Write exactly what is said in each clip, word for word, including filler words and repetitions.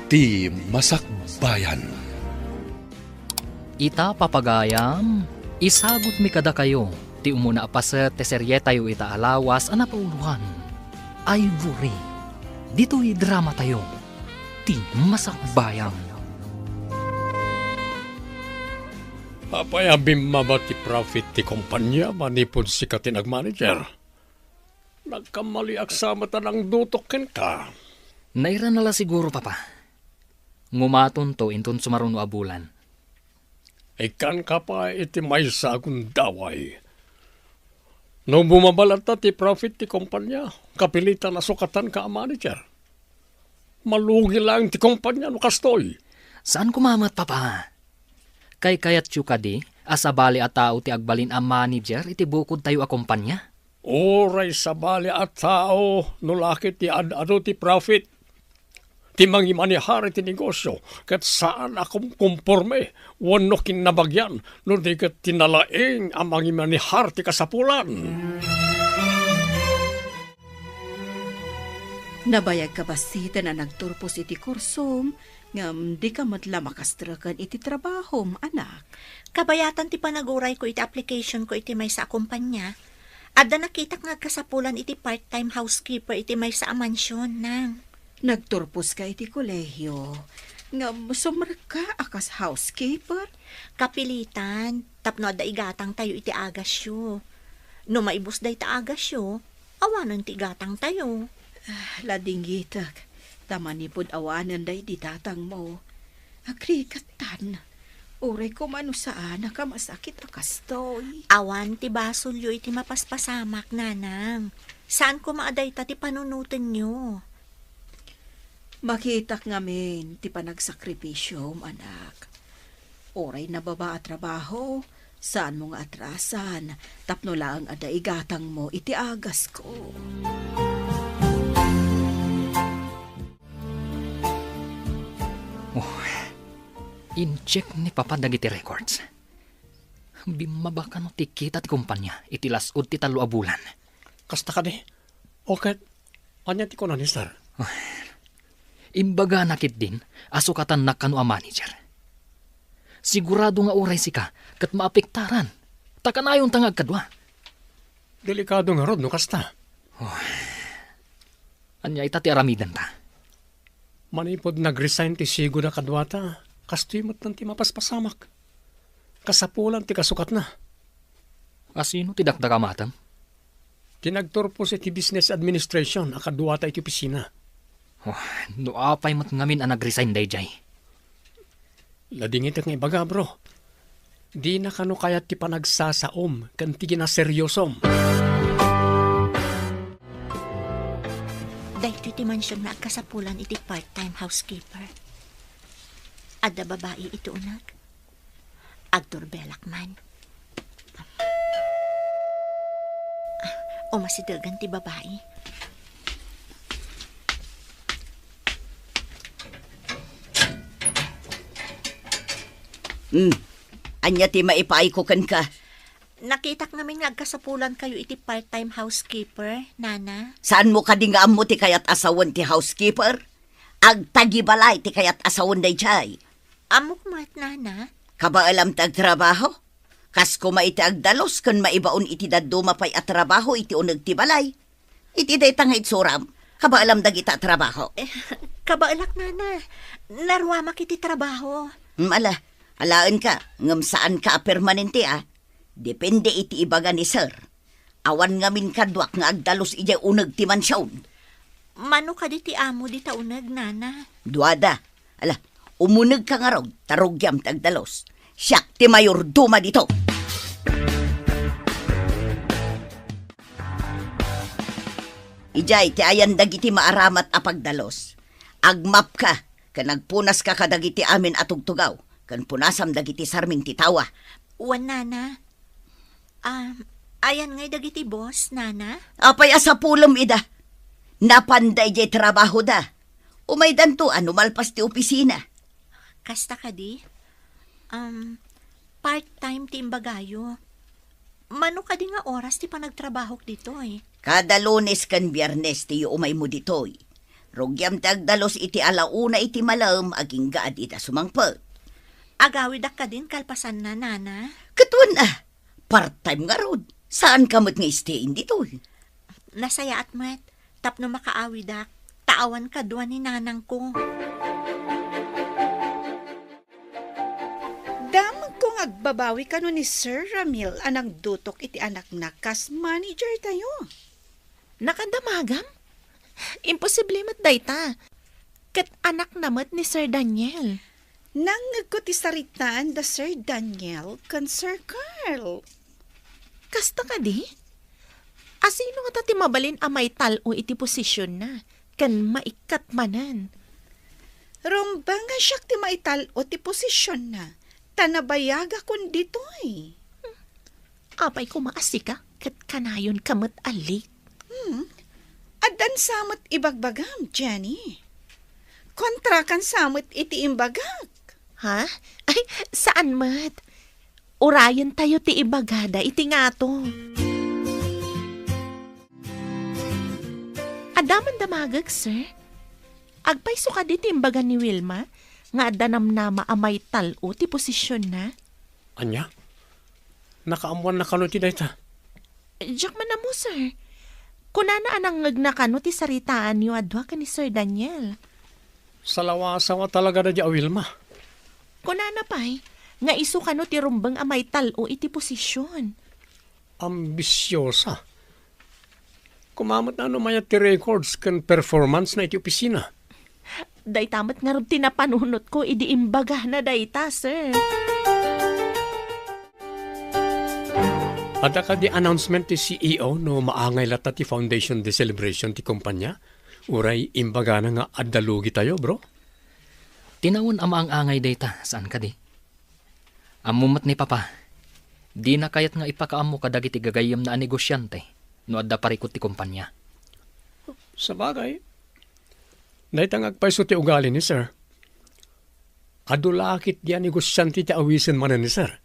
Ti Masakbayan. Ita, papagayam, isagutmi kadakayo ti umuna a paset ti serietayo ita a lawas a napauloan, Ivory. Ditoy dramatayo, Ti Masakbayan. Apay a bimmaba ti profit ti kompania manipud sika ti nagmanager? Nagkamaliak sa met a nangdutok kenka. Nairana la siguro, Papa. Ngumatonto inton sumaruno a bulan. Ikkanka pay iti maysa a gundaway. No bumaba latta ti profit ti kompania, kapilitan a sukatanka a manager. Malugi laeng ti kompania no kastoy. Saan koma met, Papa. Kaykayatyo kadi a sabali a tao ti agbalin a manager iti bukodtayo a kompania? Uray sabali a tao no la ket ti ad-adu ti profit, ti mangimanehar iti negosio, ket saan a kumkonporme wenno kinnabagian no di ket ti nalaing a mangimanehar ti kasapulan. Nabayagka bassiten a nagturpos iti kursom, ngem dika met la makastreken iti trabahom, anak. Kabayatan ti panagurayko iti applicationko iti maysa a kompania. Adda nakitak nga agkasapulan iti part-time housekeeper iti maysa a mansion, nang. Nagturposka iti kolehio, ngem sumrekka a kas housekeeper? Kapilitan, tapno adda igatangtayo iti agasyo. No maibus dayta agasyo, awanen ti igatangtayo. Ah, ladingitek, ta manipud awanen daydi tatangmo. Agrikattan, uray koma no saanaka masakit a kastoy. Awan ti basolyo iti mapaspasamak, nanang. Saan koma a dayta ti panunotenyo. Makitak ngamin ti panagsakripisyom, anak. Uray nababa a trabaho, saanmo nga atrasan, tapno laeng adda igatangmo iti agasko. Oh, in-check ni Papa dagiti records. Bimmaba kano ti kita ti kompania iti las-ud ti tallo a bulan. Kasta kadi? O ket, ania ti kuna ni sir? Imbagana ketdin a sukatannak kano a manager. Sigurado nga uray sika ket maapektaran. Ta kanayonta nga agkadua. Delikado ngarud no kasta. Oh. Ania ita ti aramidenta? Manipud nag-resign ti sigud a kaduata, kastoy met ti mapaspasamak. Kasapulan ti kasukatna. Asino ti dakdakamatem? Ti nagturpos iti business administration a kaduata iti opisina. Oh, no apay met ngamin a nag-resign daydiay. Ladingitek nga ibaga, bro. Dina kano kayat ti panagsasaom ken ti kinaseriosom. Daytoy ti mansion nga agkasapulan iti part-time housekeeper. Adda babai iti uneg. Agdurbelak man. Ah, umasidegan ti babai. Hmm. Ania ti maipaayko kenka? Nakitak ngamin nga agkasapulankayo iti part-time housekeeper, Nana. Saanmo kadi nga ammo ti kayat a sawen ti housekeeper? Agtagibalay ti kayat a sawen daydiay. Ammok met, Nana. Kabaelam ti agtrabaho? Kas koma iti agdalus ken maibaon iti dadduma pay a trabaho iti uneg ti balay. Iti dayta nga itsuram, kabaelam dagita a trabaho. Eh, kabaelak, Nana. Naruamak iti trabaho. Hmm, ala, alaenka, ngem saanka a permanente, a. Depende iti ibaga ni Sir. Awan ngamin kaduak nga agdalus idiay uneg ti mansion. Mano kadi ti amo dita uneg, Nana? Duada. Ala, umunegka ngarud, ta rugiam ti agdalus. Siak ti mayordoma dito. Idiay ti ayan dagiti maaramat a pagdalus. Agmapka, ken agpunaska kadagiti amin a tugtugaw, ken punasam dagiti sarming ti tawa. Wen, Nana. Ah, ayan ngay dagiti boss, Nana? Apay a sapulem ida? Napanda idiay trabahoda. Umaydanto a no malpas ti opisina. Kasta kadi? Um, part-time ti imbagayo. Mano kadi nga oras ti panagtrabahok ditoy? Kada Lunes ken Biernes ti umaymo ditoy. Rugiam ti agdalus iti alauna iti malem agingga a dita sumangpet. Agawidak kadin kalpasanna, Nana? Ket wen a, part-time ngarud. Saanka met nga stay-in ditoy. Nasayaat met, tapno makaawidak, ta awan kadua ni nanangko. Damagko nga agbabawi kano ni Sir Ramil a nangdutok iti anakna kas manager tayo. Nakadamagam? Imposible met dayta. Ket anakna met ni Sir Daniel. Nangngegko ti saritaan da Sir Daniel ken Sir Carl. Kasta kadi? Asino ngata ti mabalin a maital-o iti posisionna ken maikkat manen? Rumbeng nga siak ti maital-o ti posisionna, ta nabayagakon ditoy. Apay koma a sika ket kanayonka met a late? Hmm. Addan sa met ibagbagam, Jenny. Kontrakan sa met iti imbagak. Ha? Ay, saan met? Urayentayo ti ibagada iti ngato. Adda man damagek, sir. Agpayso kadi ti imbaga ni Wilma nga adda namnama a maital-o ti posisionna? Ania? Nakaammoanna kano ti dayta? Diak man ammo, sir. Kunana a nangngegna kano ti saritaanyo a dua ken ni Sir Daniel. Salawasawa talaga daydi a Wilma. Kunana pay nga isu kano ti rumbeng a maital-o iti posision. Ambisiosa. Koma met no mayat ti records ken performance na iti opisina. Dayta met ngarud ti napanunotko idi imbagana dayta, sir. Adda kadi announcement ti C E O no maangay latta ti Foundation Day celebration ti kumpanya? Uray imbagana nga adda lugitayo, bro? Tinawen a maang-angay dayta, saan kadi? Ammo met ni Papa, dina kayat nga ipakaammo kadagiti gagayyemna a negosiante no adda parikut ti kumpanya. Sabagay, dayta nga agpayso ti ugali ni Sir. Adu la ketdi a negosiante ti awisen manen ni Sir.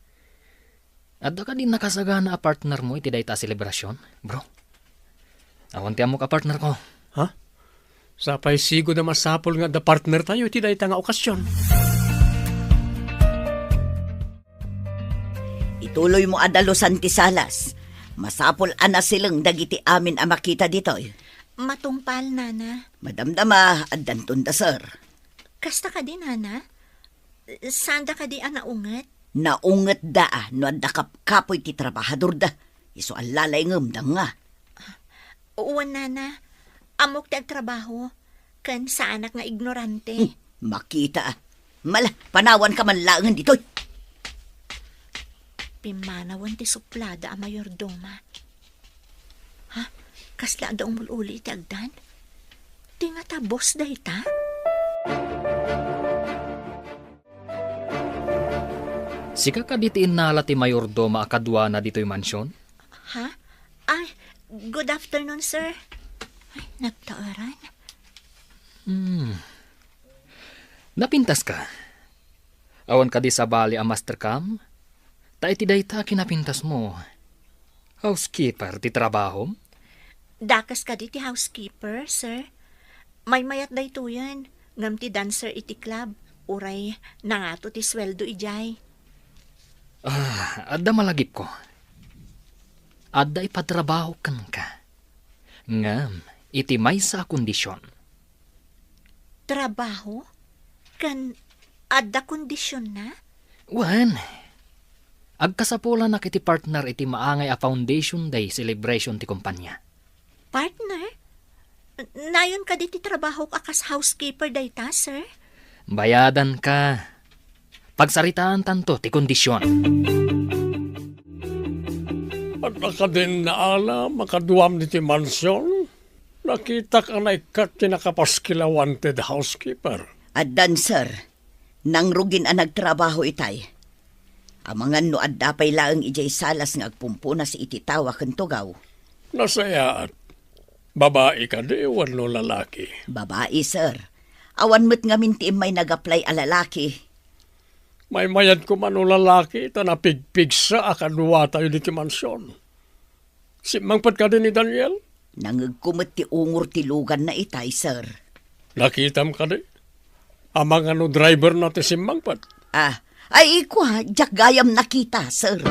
Adda kadi nakasagana a partnermo iti dayta a selebrasion, bro? Awan ti ammok a partnerko. Ha? Sapay sigud a masapul nga adda partnertayo iti dayta nga okasion. Ituloymo a dalusan ti salas. Masapul a nasileng dagiti amin a makita ditoy. Matungpal, Nana. Madamdama, addanton da, sir. Kasta kadi, Nana? Saanda kadi a naunget? Naungetda a no adda kapkapoy ti trabahadorda. Isu a lalayngem, danga. Wen, Nana, ammok ti agtrabaho, ken saanak nga ignorante. Hmm, makita a. Mala, panawanka man laengen ditoy. Pimmanawen ti suplada a mayordoma. Ha? Kasla adda umul-uli iti agdan? Ti ngata boss dayta? Sika kadi ti innala ti mayordoma a kaduana ditoy mansion? Ha? Ay, good afternoon, sir. Ay, nagtaeran. Hmm. Napintaska? Awan kadi sabali a master cam? Ta iti dayta a kinapintasmo, housekeeper ti trabahom? Dakes kadi ti housekeeper, sir. Maymayat daytoyen, ngem ti dancer iti club, uray nangato ti sueldo idiay. Ah, adda malagipko. Adda ipatrabaho kenka. Ngem, iti maysa a kondision. Trabaho? Ken adda kondisionna? Wen, agkasapulanak iti partner iti maangay a Foundation Day celebration ti kumpanya. Partner? Nayon kadi ti trabahok a kas housekeeper dayta, sir? Bayadanka. Pagsaritaantanto ti kondision. Adda kadin naalam a kaduam diti mansion? Nakitak a naikkat ti nakapaskil a wanted housekeeper. Addan, sir. Nangrugin a nagtrabaho itay. Amangan no adda pay laeng idiay salas nga agpumpunas iti tawa ken tugaw. Nasayaat. Babai kadi wenno lalaki? Babai, sir. Awan met ngamin ti immay nag-apply a lalaki. Maymayat koma no lalaki ta napigpigsa a kaduatayo diti mansion. Simmangpet kadi ni Daniel? Nangegko met ti ungor ti luganna itay, sir. Nakitam kadi? Amangan no driver na ti simmangpet? Ah, ay, kua, diak gayam nakita, sir.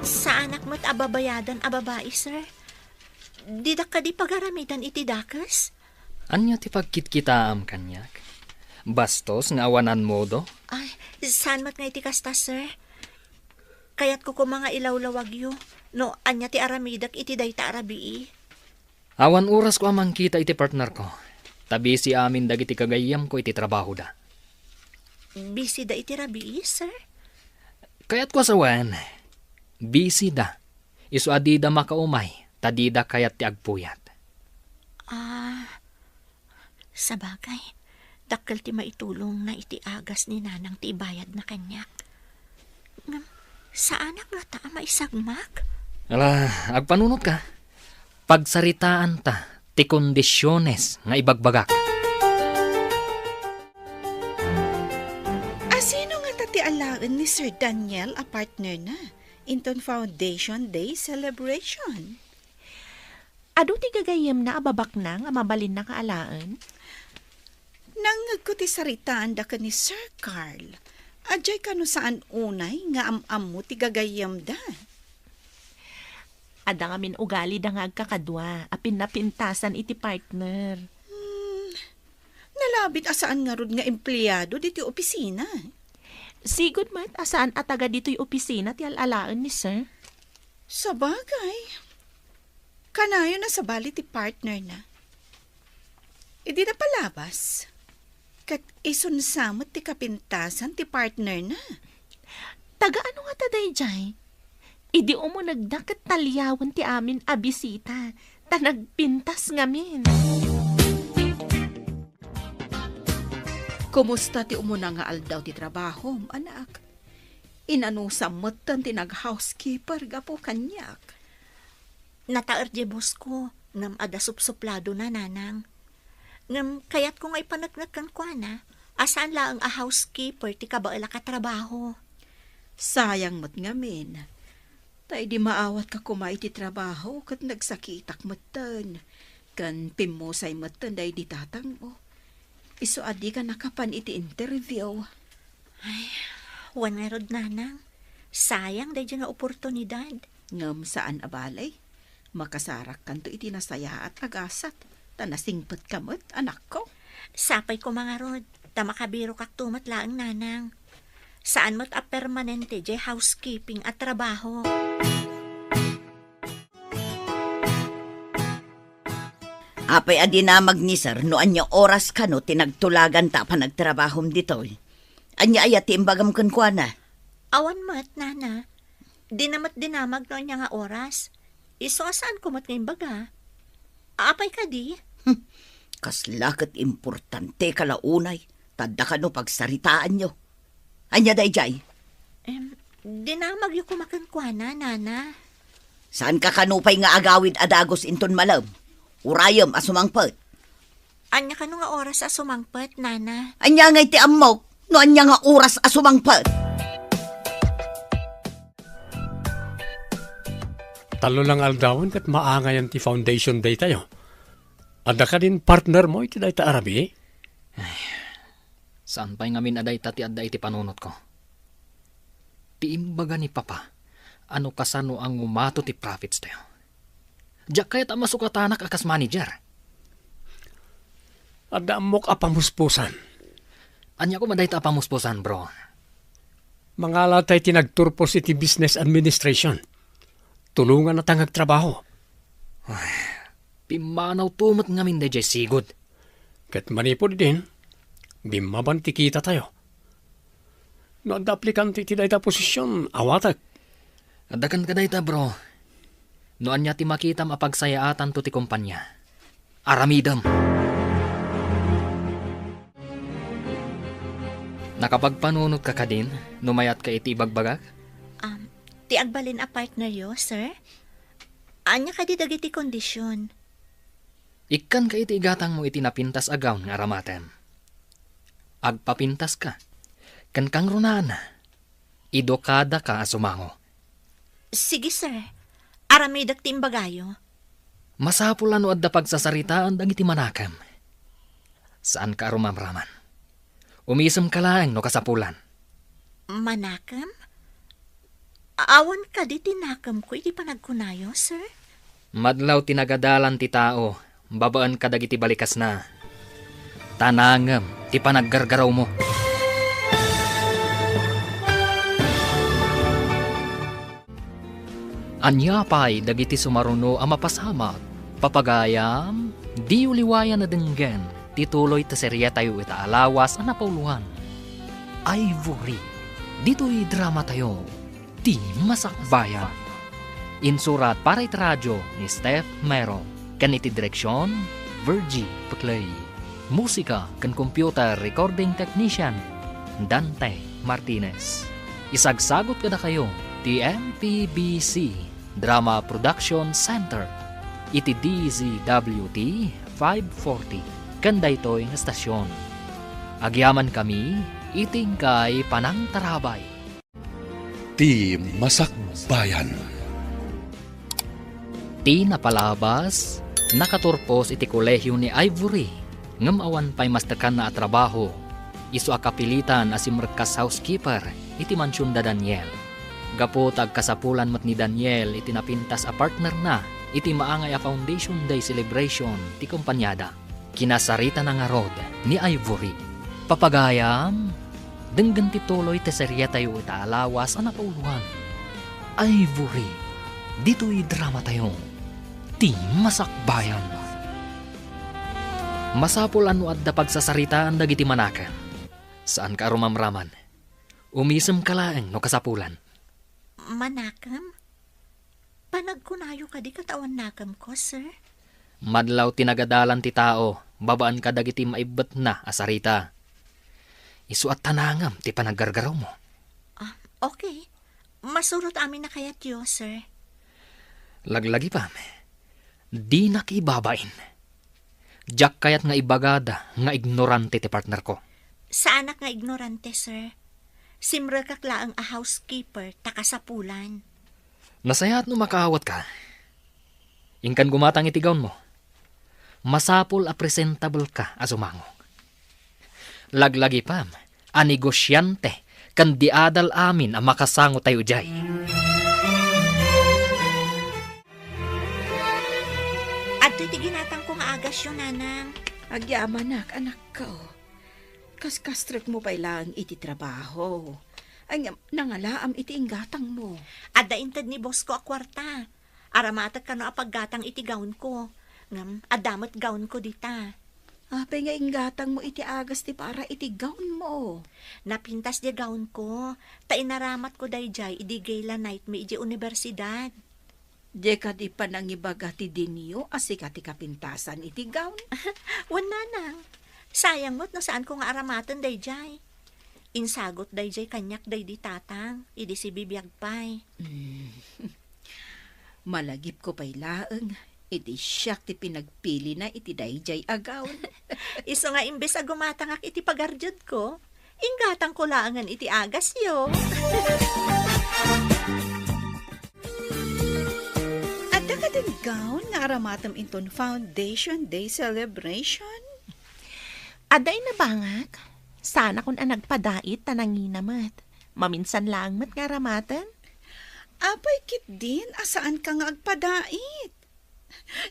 Saanak met a babayadan a babai, sir. Didak kadi pagaramidan iti dakes? Ania ti pagkitkitaam kaniak? Bastos nga awanan modo? Ay, saan met nga iti kasta, sir? Kayatko koma nga ilawlawagyo no ania ti aramidek iti dayta a rabii. Awan orasko a mangkita iti partnerko, ta busy amin dagiti gagayyemko iti trabahoda. Busy da iti rabii, sir? Kayatko a sawen, busy da. Isu a dida makaumay, ta dida kayat ti agpuyat. Ah, sabagay, dakkel ti maitulongna iti agas ni Nanang ti ibayadna kaniak. Ngem, saanak ngata a maisagmak? Ala, agpanunotka. Pagsaritaanta ti kondisiones nga ibagbagak. A sino ngata ti alaen ni Sir Daniel a partnerna inton Foundation Day celebration? Adu ti gagayyemna a babaknang a mabalinna nga alaen? Nangngegko ti saritaanda ken ni Sir Carl. Adiay kano saan unay nga am-ammo ti gagayyemda? Adda ngamin ugalida nga agkakadua a pinnapintasan iti partner. Hmm, nalabit a saan ngarud nga empleado ditoy opisina. Sigud met a saan a taga ditoy opisina ti al-alaen ni Sir. Sabagay, kanayon a sabali ti partnerna. Idi napalabas, ket isunsa met ti kapintasan ti partnerna. Taga ano ngata daydiay? Idi umunegda ket taliawen ti amin a bisita, ta nagpintas ngamin. Kumusta ti umuna nga aldaw ti trabahom, anak? Inanusam metten ti nag-housekeeper gapu kaniak. Nataer diay boss ko, ngem adda supsupladona, Nanang. Ngem kayatko nga ipaneknek kenkuana a saan laeng a housekeeper ti kabaelak a trabaho. Sayang met ngamin. Ta idi maawatka koma iti trabaho ket nagsakitak metten, ken pimmusay metten daydi tatangmo. Isu a dika nakapan iti interview. Ay, wen ngarud, Nanang. Sayang daydi nga oportunidad. Ngem saan a bale, makasarakkanto iti nasayaat a gasat, ta nasingpetka met, anakko. Sapay koma ngarud, ta makabirokakto met laeng, Nanang. Saan met a permanente diay housekeeping a trabaho. Apay a dinamag ni Sir no ania oras kano ti nagtulaganta a panagtrabahom ditoy? Ania aya ti imbagam kenkuana? Awan met, Nana. Dina met dinamag no ania nga oras. Isu a saanko met nga imbaga. Apay kadi? Hmm, kasla ket importanteka la unay, ta adda kano pagsaritaanyo. Ania daydiay? Em, dinamagyo koma kenkuana, Nana. Saanka kano pay nga agawid a dagus inton malem? Urayem a sumangpet. Ania kano nga oras a sumangpet, Nana? Ania ngay ti ammok no ania nga oras a sumangpet? Tallo lang aldawen ket maangayan ti foundation day tayo. Adda kadin partner mo iti dayta a rabii? Ay, saan pay ngamin a dayta ti adda iti panunotko? Ti imbaga ni Papa a no kasano a ngumato ti profits tayo. Diak kayat a masukatanak a kas manager. Adda ammok a pamuspusan. Ania koma dayta a pamuspusan, bro? Mangala tay ti nagturpos iti business administration. Tulonganna ta nga agtrabaho. Ay, pimmanaw to met ngamin daydiay sigud. Ket manipud idin, bimmaban ti kita tayo. No adda aplikante iti dayta a posisyon, awatek. Adda kenka dayta, bro. No ania ti makitam a pagsayaatanto ti kompania, aramidem. Nakapagpanunotka kadin no mayatka iti ibagbagak? Um, ti agbalin a partneryo, sir? Ania kadi dagiti kondisyon? Ikkanka iti igatangmo iti napintas a gown nga aramatem. Agpapintaska. Ken kangrunaanna, idukadaka a sumango. Sige, sir. Aramidek ti imbagayo. Masapul a no adda pagsasaritaan dagiti manakem. Saanka a rumamraman. Umisemka laeng no kasapulan. Manakem? Awan kadi ti nakemko iti panagkunayo, sir? Madlaw ti nagadalan ti tao babaen kadagiti balikasna. Ta nangem ti panaggargarawmo. Ania pay dagiti sumaruno a mapasamak? Papagayam, diyo liwayan a denggen ti tuloy ti serietayo ita a lawas a napauloan. Ivory, ditoy dramatayo, ti Masakbayan. Insurat para iti radio ni Steph Mero, ken iti direksion, Virgie Peclay. Musika ken computer recording technician, Dante Martinez. Isagsagut kadakayo ti M P B C Drama Production Center iti D Z W T five forty ken daytoy nga estasion. Agyamankami iti inkay panangtarabay. Ti Masakbayan. Ti napalabas, nakaturpos iti kolehio ni Ivory, ngem awan pay mastekanna a trabaho. Isu a kapilitan a simrekka as housekeeper iti mansion da Daniel. Gapu ta agkasapulan met ni Daniel iti napintas a partnerna iti maangay a Foundation Day celebration ti kompaniada. Kinasaritana ngarud ni Ivory. Papagayam, denggen ti tuloy ti serietayo ita a lawas a napauloan. Ivory, ditoy dramatayo, ti Masakbayan. Masapul a no adda pagsasaritaan dagiti manakem. Saanka a rumamraman. Umisemka laeng no kasapulan. Manakem? Panagkunayo kadi ket awan nakemko, sir? Madlaw ti nagadalan ti tao babaen kadagiti maibbetna a sarita. Isu a ta nangem ti panaggargarawmo. Ah, okay. Masurot amin a kayatyo, sir. Laglagipam, dinak ibabain. Diak kayat nga ibagada nga ignorante ti partnerko. Saanak nga ignorante, sir. Simrekak laeng a housekeeper ta kasapulan. Nasayaat no makaawatka. Inkan gumatang iti gownmo. Masapul a presentable ka a sumango. Laglagipam a negosiante ken di adal amin a makasango tayo idiay. Adtoy ti ginatangko nga agasyo, nanang. Agyamanak, anakko. Kaskastrekmo pay laeng iti trabaho. Ay, ngem, nangalaam iti inggatangmo. Adda inted ni boss ko a kuarta. Aramatek kano a paggatang iti gownko. Ngem, adda met gownko dita. Apay nga inggatangmo iti agas ti para iti gownmo? Napintas diay gownko, ta inaramatko daydiay idi gala night mi idiay universidad. Diay kadi panangibaga ti dinio a sika ti kapintasan iti gown? Wen, nanang. Sayang met no saanko nga aramaten daydiay. Insagut daydiay kaniak daydi tatang, idi sibibiag pay. Mm. Malagipko pay laeng, iti siak ti pinagpilina iti daydiay a gown. Isu nga imbes a gumatangak iti pagardiodko, inggatangko laengen iti agasyo. Adda kadin gown nga aramatem inton Foundation Day celebration? Adda, inabangak. Saanakon a nagpadait ta nangina met. Maminsan laeng met nga aramaten. Apay ketdin a saanka nga agpadait?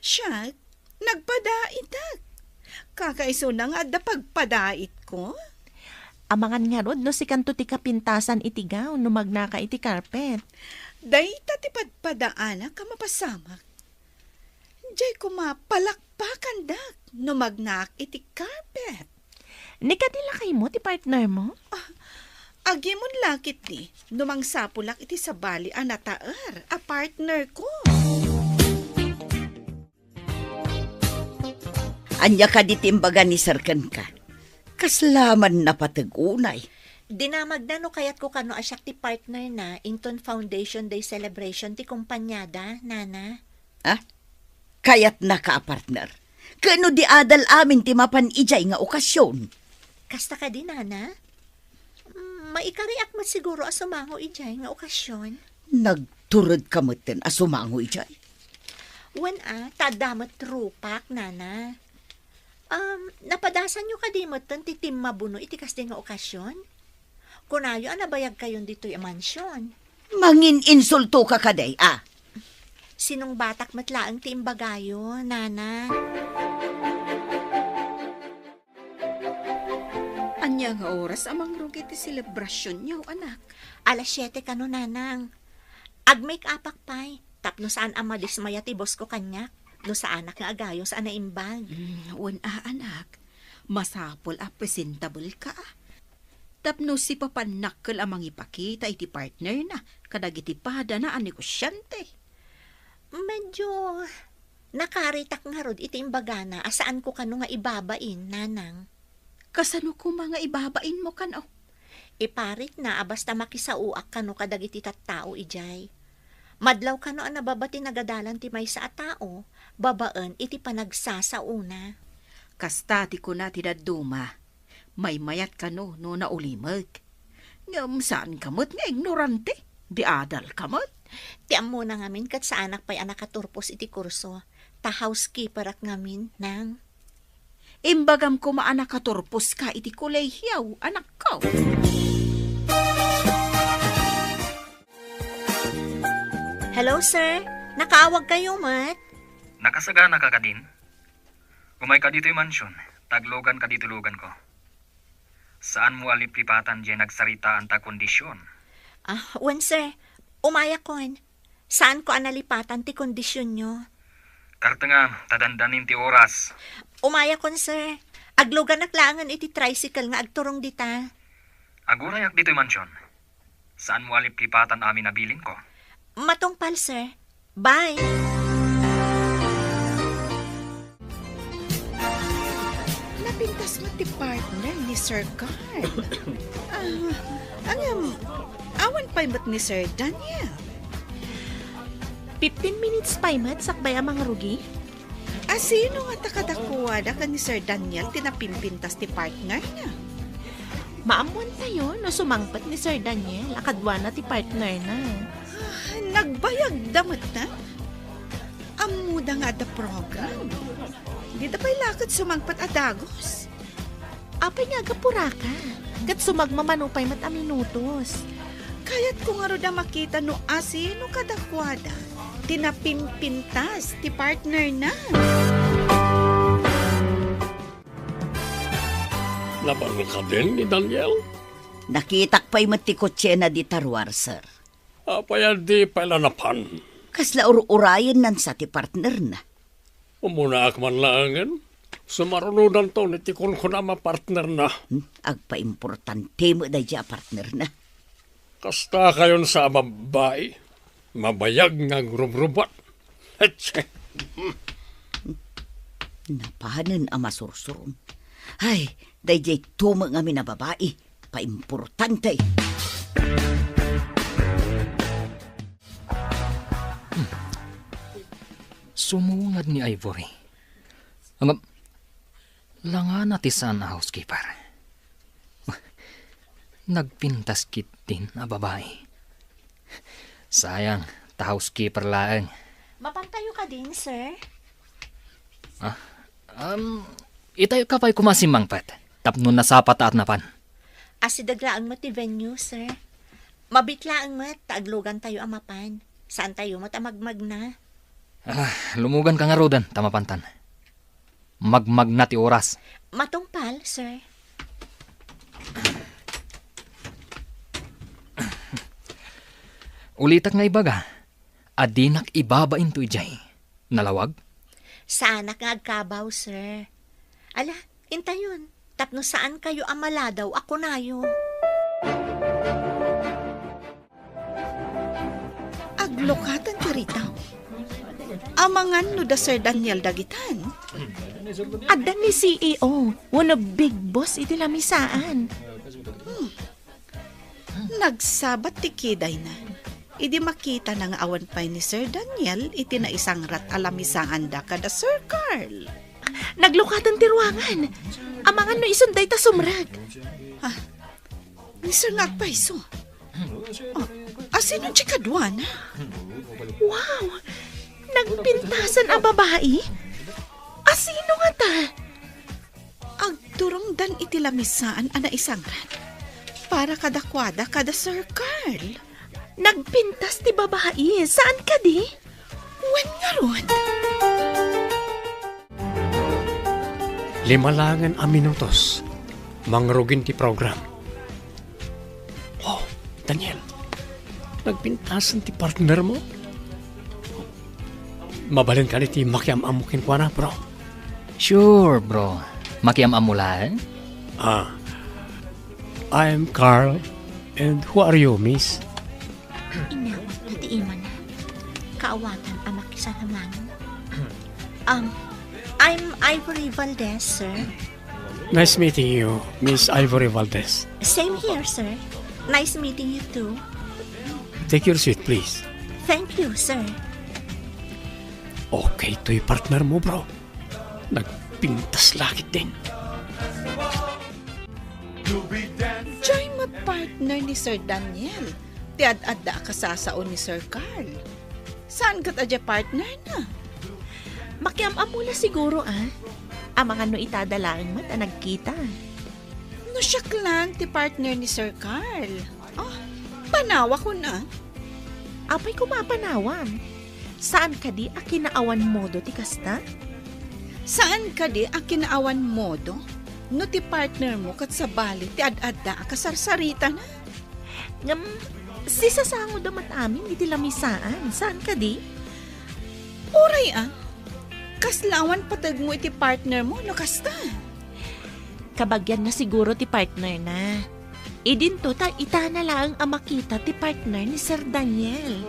Siak, nagpadaitak. Kakaisuna nga adda pagpadaitko. Amangan ngarud no sikanto ti kapintasan iti gown no magnaka iti carpet. Dayta ti padpadaanak a mapasamak. Diay koma palakpakandak no magnaak iti carpet. Ni kadi lakaymo ti partnermo? Ah, agimon la ketdi no mangsapulak iti sabali a nataer a partnerko. Ania kadi ti imbaga ni Sir kenka? Kasla man napateg unay. Dinamagna no kayatko kano a siak ti partnerna inton Foundation Day celebration ti kompaniada, Nana. Ah? Kayatnaka a partner? Ken no di adal amin ti mapan idiay nga okasion? Kasta kadi, Nana? Mm, maikariak met siguro a sumango idiay nga okasion. Nagturedka metten a sumango idiay? Wen a, ta adda met rupak, nana. Um, napadasanyo kadi metten ti timmabuno iti kasdi nga okasion? Kunayo a nabayagkayon ditoy a mansion. Mangin-insultoka kadi, a? Sinungbatak met laeng ti imbagayo, nana. Ania nga oras a mangrugi ti selebrasionyo, anak? Alas siete kano, nanang. Ag-make-upak pay, tapno saan a madismaya ti bossko kaniak, no saanak nga agayos a naimbag. Mm, wen a, anak. Masapul a presentable ka. Tapno sipapannakkel a mangipakita iti partnerna kadagiti padana a negosiante. Medyo nakaritak ngarud iti imbagana a saanko kano nga ibabain, nanang. Kasano koma nga ibabainmo kano? Iparitna a basta makisaoak kano kadagiti tattao idiay. Madlaw kano a nababa ti nagadalan ti maysa a tao babaen iti panagsasaona. Kasta ti kuna ti dadduma. Maymayat kano no naulimek. Ngem saan ka met nga ignorante. Di adal ka met. Ti ammona ngamin ket saanak pay a nakaturpos iti kurso. Ta housekeeperak ngamin, nang. Imbagam koma a nakaturpos ka iti kolehiaw, anakko. Hello, sir. Nakaawag kayo met? Nakasagana ka kadin? Umay ka ditoy mansion, ta aglugan ka ditoy luganko. Saan mo a liplipatan diay nagsaritaan ta kondisyon. Ah, wen, sir. Umayakon. Saanko a nalipatan ti kondisyonyo. Kartenga, ta dandanin ti oras. Umayakon, sir. Agluganak laengen iti tricycle nga agturong dita. Agurayak ditoy mansion. Saan mo a liplipatan amin a bilinko. Matungpal, sir. Bye. Napintas met ti partner ni Sir Carl. Ah, ngem, awan pay met ni Sir Daniel. Fifteen minutes pay met sakbay a mangrugi. A sino ngata kadakuada ken ni Sir Daniel ti napimpintas ti partnerna? Maammoantayo no sumangpet ni Sir Daniel a kaduana ti partnerna. Ah, nagbayagda met, a? Ammoda nga adda program. Dida pay la ket sumangpet a dagus. Apay nga agapuraka? Ket sumagmamano pay met a minutos. Kayatko ngarud a makita no asino kadakuada ti napimpintas ti partnerna. Napan kadin ni Daniel? Nakitak pay met ti kotsena dita ruar, sir. Apay a di pay la napan? Kasla ur-urayennan sa ti partnerna. Umunaak man laengen. Sumarunodanton iti kunkunam a partnerna. Hmm, agpaimportante met daydiay a partnerna. Kasta kayon sa a babbai, mabayag nga agrubrubat. Etse. Napanen a masursuron. Ay, daydiay tumeng amin a babai, paimportante. Hmm. Sumungad ni Ivory. Ngem, langana ti saan a housekeeper. Nagpintas ketdin a babai. Sayang, ta housekeeper laeng. Mapantayo kadin, sir? Ah, um, itayo ka pay koma simmangpet, tapno nasapa ta at napan. Asideg laeng met ti venue, sir. Mabiit laeng met, ta aglugantayo a mapan. Saantayo met a magmagna. Ah, lumugan ka ngaruden, ta mapantan. Magmagna ti oras. Matungpal, sir. Ulitak nga ibaga, a dinak ibabain to idiay. Nalawag? Saanak nga agkabaw, sir. Ala, intayon, tapno saan kayo a maladaw a kunayo. Aglukaten ti ritaw. Amangan no da Sir Daniel dagitan. Adda ni C E O, wenno big boss iti lamisaan. Hmm. Nagsabat ti kidayna idi makitana nga awan pay ni Sir Daniel iti naisangrat a lamisaanda kada Sir Carl. Naglukaten ti ruangan. Amangan no isun dayta sumrek. Ah, ni Sir nga agpayso. Oh, asino ti kaduana? Wow! Nagpintasan a babai? Asino ngata? Agturongdan iti lamisaan a naisangrat para kadakuada kada Sir Carl. Nagpintas ti babai, saan kadi? Wen ngarud? Lima laengen a minutos, mangrugin ti program. Oh, Daniel, nagpintasan ti partner mo? Mabalin kadi ti makiam-ammo kenkuana, bro? Sure, bro. Makiam-ammo laeng? Ah, I'm Carl. And who are you, miss? Inawat na ti imana. Kaawatan a makisalaman. Um, I'm Ivory Valdez, sir. Nice meeting you, Miss Ivory Valdez. Same here, sir. Nice meeting you too. Take your seat, please. Thank you, sir. Okay toy partner mo, bro. Nagpintas la ketdin. Diay met partner ni Sir Daniel ti ad-adda a kasasao ni Sir Carl. Saan ket a diay partner na? Makiam-ammo la siguro, ah. Amangan no itada laeng met a nagkita. No siak laeng ti partner ni Sir Carl. Oh, panawakon, ah. Apay koma a panawam? Saan kadi a kinaawan modo ti kasta? Saan kadi a kinaawan modo no ti partner mo ket sabali ti ad-adda a kasarsaritana? Ngem, sisasangoda met amin iti lamisaan. Saan kadi? Uray a, kasla awan pateg mo iti partner mo no kasta? Kabagian na siguro ti partner na. Idinto ta itana laeng a makita ti partner ni Sir Daniel.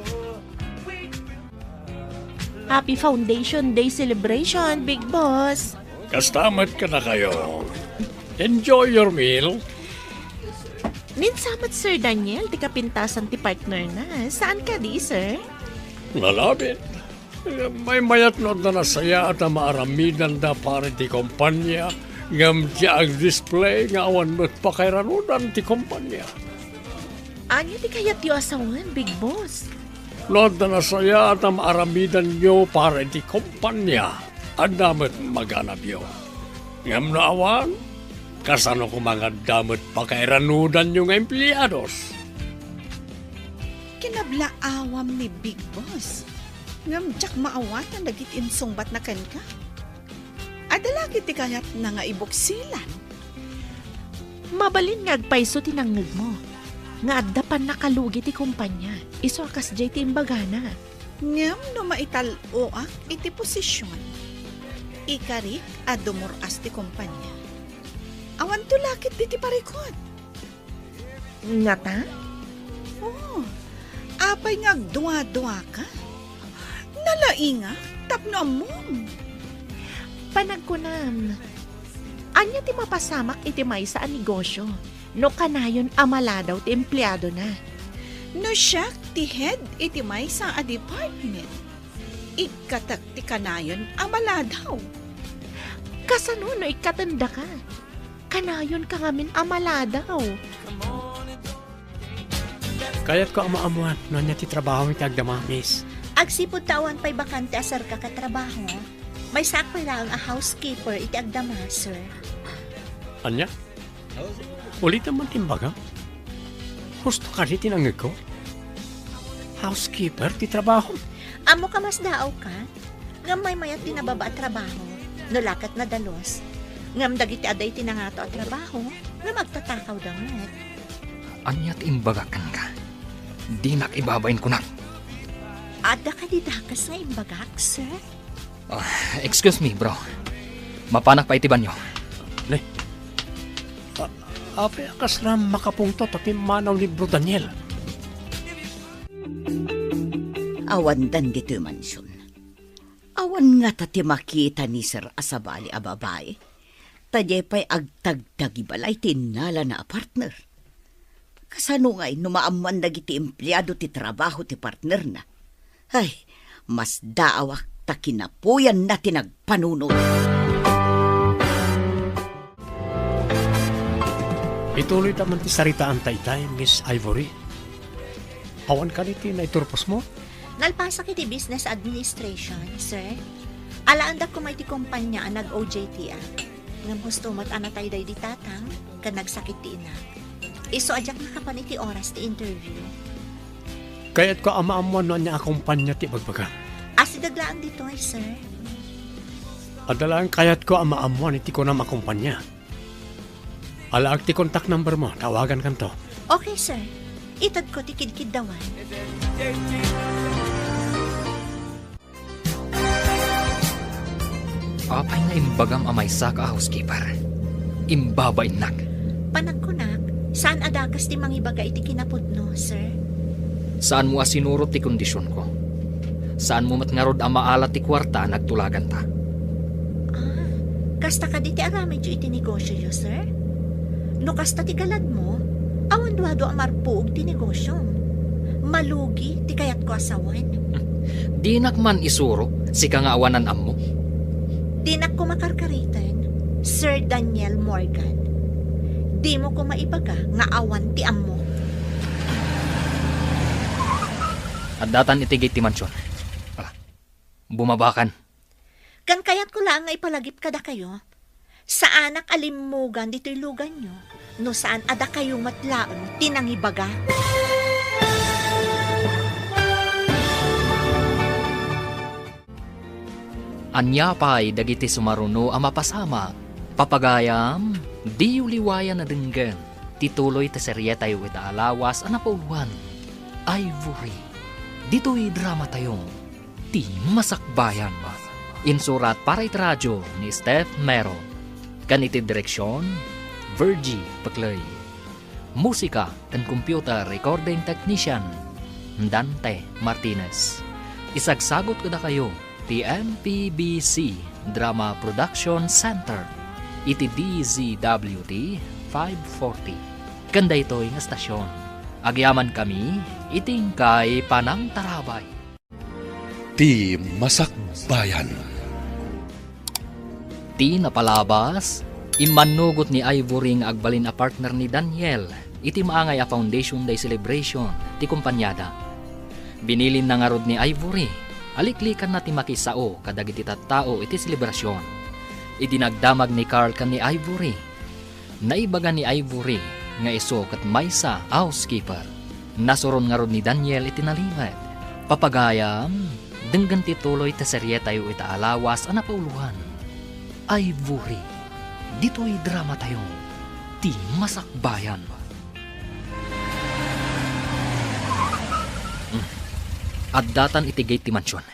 Happy Foundation Day celebration, Big Boss! Kasta met kadakayo. Enjoy your meal. Ni sa met, Sir Daniel, ti kapintasan ti partner na. Saan kadi, sir? Nalabit. Maymayat no adda nasayaat a maaramidanda para iti kompania, ngem diay agdisplay nga awan met pakairanudan ti kompania. Ania ti kayatyo a sawen, Big Boss? No adda nasayaat a maaramidanyo para iti kompania, adda met maganabyo. Ngem no awan, kasano koma nga adda met pakairanudanyo nga empleados? Kinablaawam ni Big Boss. Ngem diak maawatan dagiti insungbatna kenka. Adda la ketdi kayatna nga ibuksilan. Mabalin nga agpayso ti nangngegmo nga adda pannakalugi ti kompania, isu a kasdiay ti imbagana. Ngem no maital-oak iti posision, ikarik a dumur-as ti kompania. Awanto la ketdi ti parikut. Ngata? Oh, apay nga agdua-duaka? Nalaingak tapno ammom. Panagkunam, ania ti mapasamak iti maysa a negosio no kanayon a maladaw ti empleadona? No siak ti head iti maysa a department, ikkatek ti kanayon a maladaw. Kasano no ikkatendaka? Kanayonka ngamin a maladaw. Kayatko a maammuan no ania ti trabaho iti agdama, miss. Agsipud ta awan pay bakante a serka ket trabaho, maysaak pay laeng a housekeeper iti agdama, sir. Ania? Ulitem man ti imbagam. Husto kadi ti nangngegko? Housekeeper ti trabaho. Ammok a masdaawka. Ngem maymayat ti nababa a trabaho, no la ket nadalus. Ngem dagiti adda iti nangato a trabaho, ngem agtatakawda met. Ania ti imbagak kenka? Dinak ibabain kunak. Adda kadi dakes nga imbagak, sir? Ah, excuse me, bro. Mapanak pay iti banyo. Ne? A-, apay a kasla makapungtot a pimmanaw ni Bro Daniel? Awandan ditoy mansion. Awan ngata ti makita ni Sir a sabali a babai, ta diay pay agtagtagi balay ti innalana a partner. Kasano ngay no maammuan dagiti empleado ti trabaho ti partnerna? Ay, masdaawak ta kinapuyanna ti nagpanunot. Ituloy ta man ti saritaanta itay, Miss Ivory. Awan kadi ti naiturposmo? Nalpasak iti business administration, sir. Alaandak koma iti kompanya a nag-O J T-ak. Ngem husto met a natay daydi tatang ken nagsakit ti inak. Isu a diak nakapan iti oras ti interview. Kayatko a maammuan no ania a kompanya ti ibagbagam. Asideg laeng ditoy, sir. Adda laeng kayatko a maammuan iti kunam a kompanya. Alaak ti contact number mo, tawagankanto. Okay, sir. Itedko ti kidkiddawan. Apay nga imbagam a maysaka a housekeeper? Imbabainnak. Panagkunak, saan a dakes ti mangibaga iti kinapudno, sir. Saanmo a sinurot ti kondisionko. Saanmo met ngarud a maala ti kuarta a nagtulaganta. Ah, kasta kadi ti aramidyo iti negosioyo, sir? No kasta ti galadmo, awan duadua a marpuog ti negosiom. Malugi ti kayatko a sawen. Dinak man isuro, sika nga awanan ammo. Dinak koma karkariten, Sir Daniel Morgan. Dimo koma ibaga nga awan ti ammo. Addatan iti gate ti mansion. Ala, bumabakan. Ken kayatko laeng nga ipalagip kadakayo, saanak a limmugan ditoy luganyo, no saan a dakayo met laeng ti nangibaga. Ania pay dagiti sumaruno a mapasamak? Papagayam, diyo liwayan a denggen ti tuloy ti serietayo ita a lawas a napauloan, Ivory. Ditoy dramatayo, ti Masakbayan. Insurat para iti radyo ni Steph Mero. Ken iti direksion, Virgie Peclay. Musika ken computer recording technician, Dante Martinez. Isagsagut kadakayo ti M P B C Drama Production Center iti D Z W T five forty. Ken daytoy nga estasion, agyamankami iti inkay panangtarabay. Ti Masakbayan. Ti napalabas, immannugot ni Ivory nga agbalin a partner ni Daniel iti maangay a Foundation Day celebration ti kompaniada. Binilinna ngarud ni Ivory a liklikanna ti makisao kadagiti tattao iti selebrasion. Idi nagdamag ni Carl ken ni Ivory, naibaga ni Ivory nga isu ket maysa a housekeeper. Nasuron ngarud ni Daniel iti nalimed. Papagayam, denggen ti tuloy ti serietayo ita a lawas a napauloan, Ivory. Ditoy dramatayo, ti Masakbayan. Hmm. Addatan iti gate ti mansion.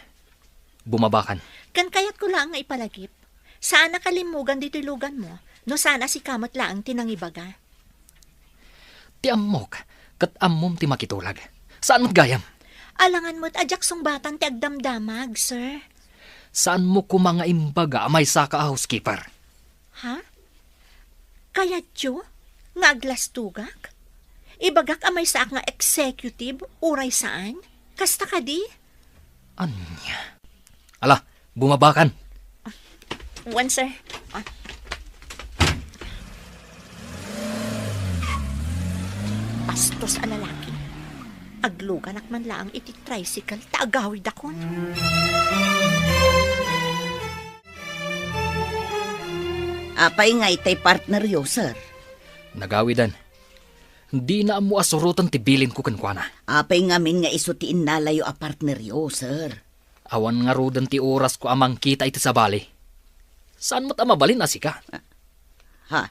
Bumabakan. Ken kayatko laeng nga ipalagip, saanak a limmugan ditoy luganmo, no saan a sika met laeng ti nangibaga. Ti ammok, ket ammom ti makitulag. Saan met gayam? Alangan met a diak sungbatan ti agdamdamag, sir. Saanmo koma nga imbaga a maysaka a housekeeper? Ha? Kayatyo nga aglastogak? Ibagak a maysaak nga executive uray saan? Kasta kadi? Ania? Ala, bumabakan. Wen, sir. Ah. Bastos a lalaki. Agluganak man laeng iti tricycle ta agawidakon. Apay nga itay partneryo, sir? Nagawidan. Dina ammo a suroten ti bilinko kenkuana. Apay ngamin nga isu ti innalayo a partneryo, sir? Awan ngaruden ti orasko a mangkita iti sabali. Saan met a mabalin a sika? Ha?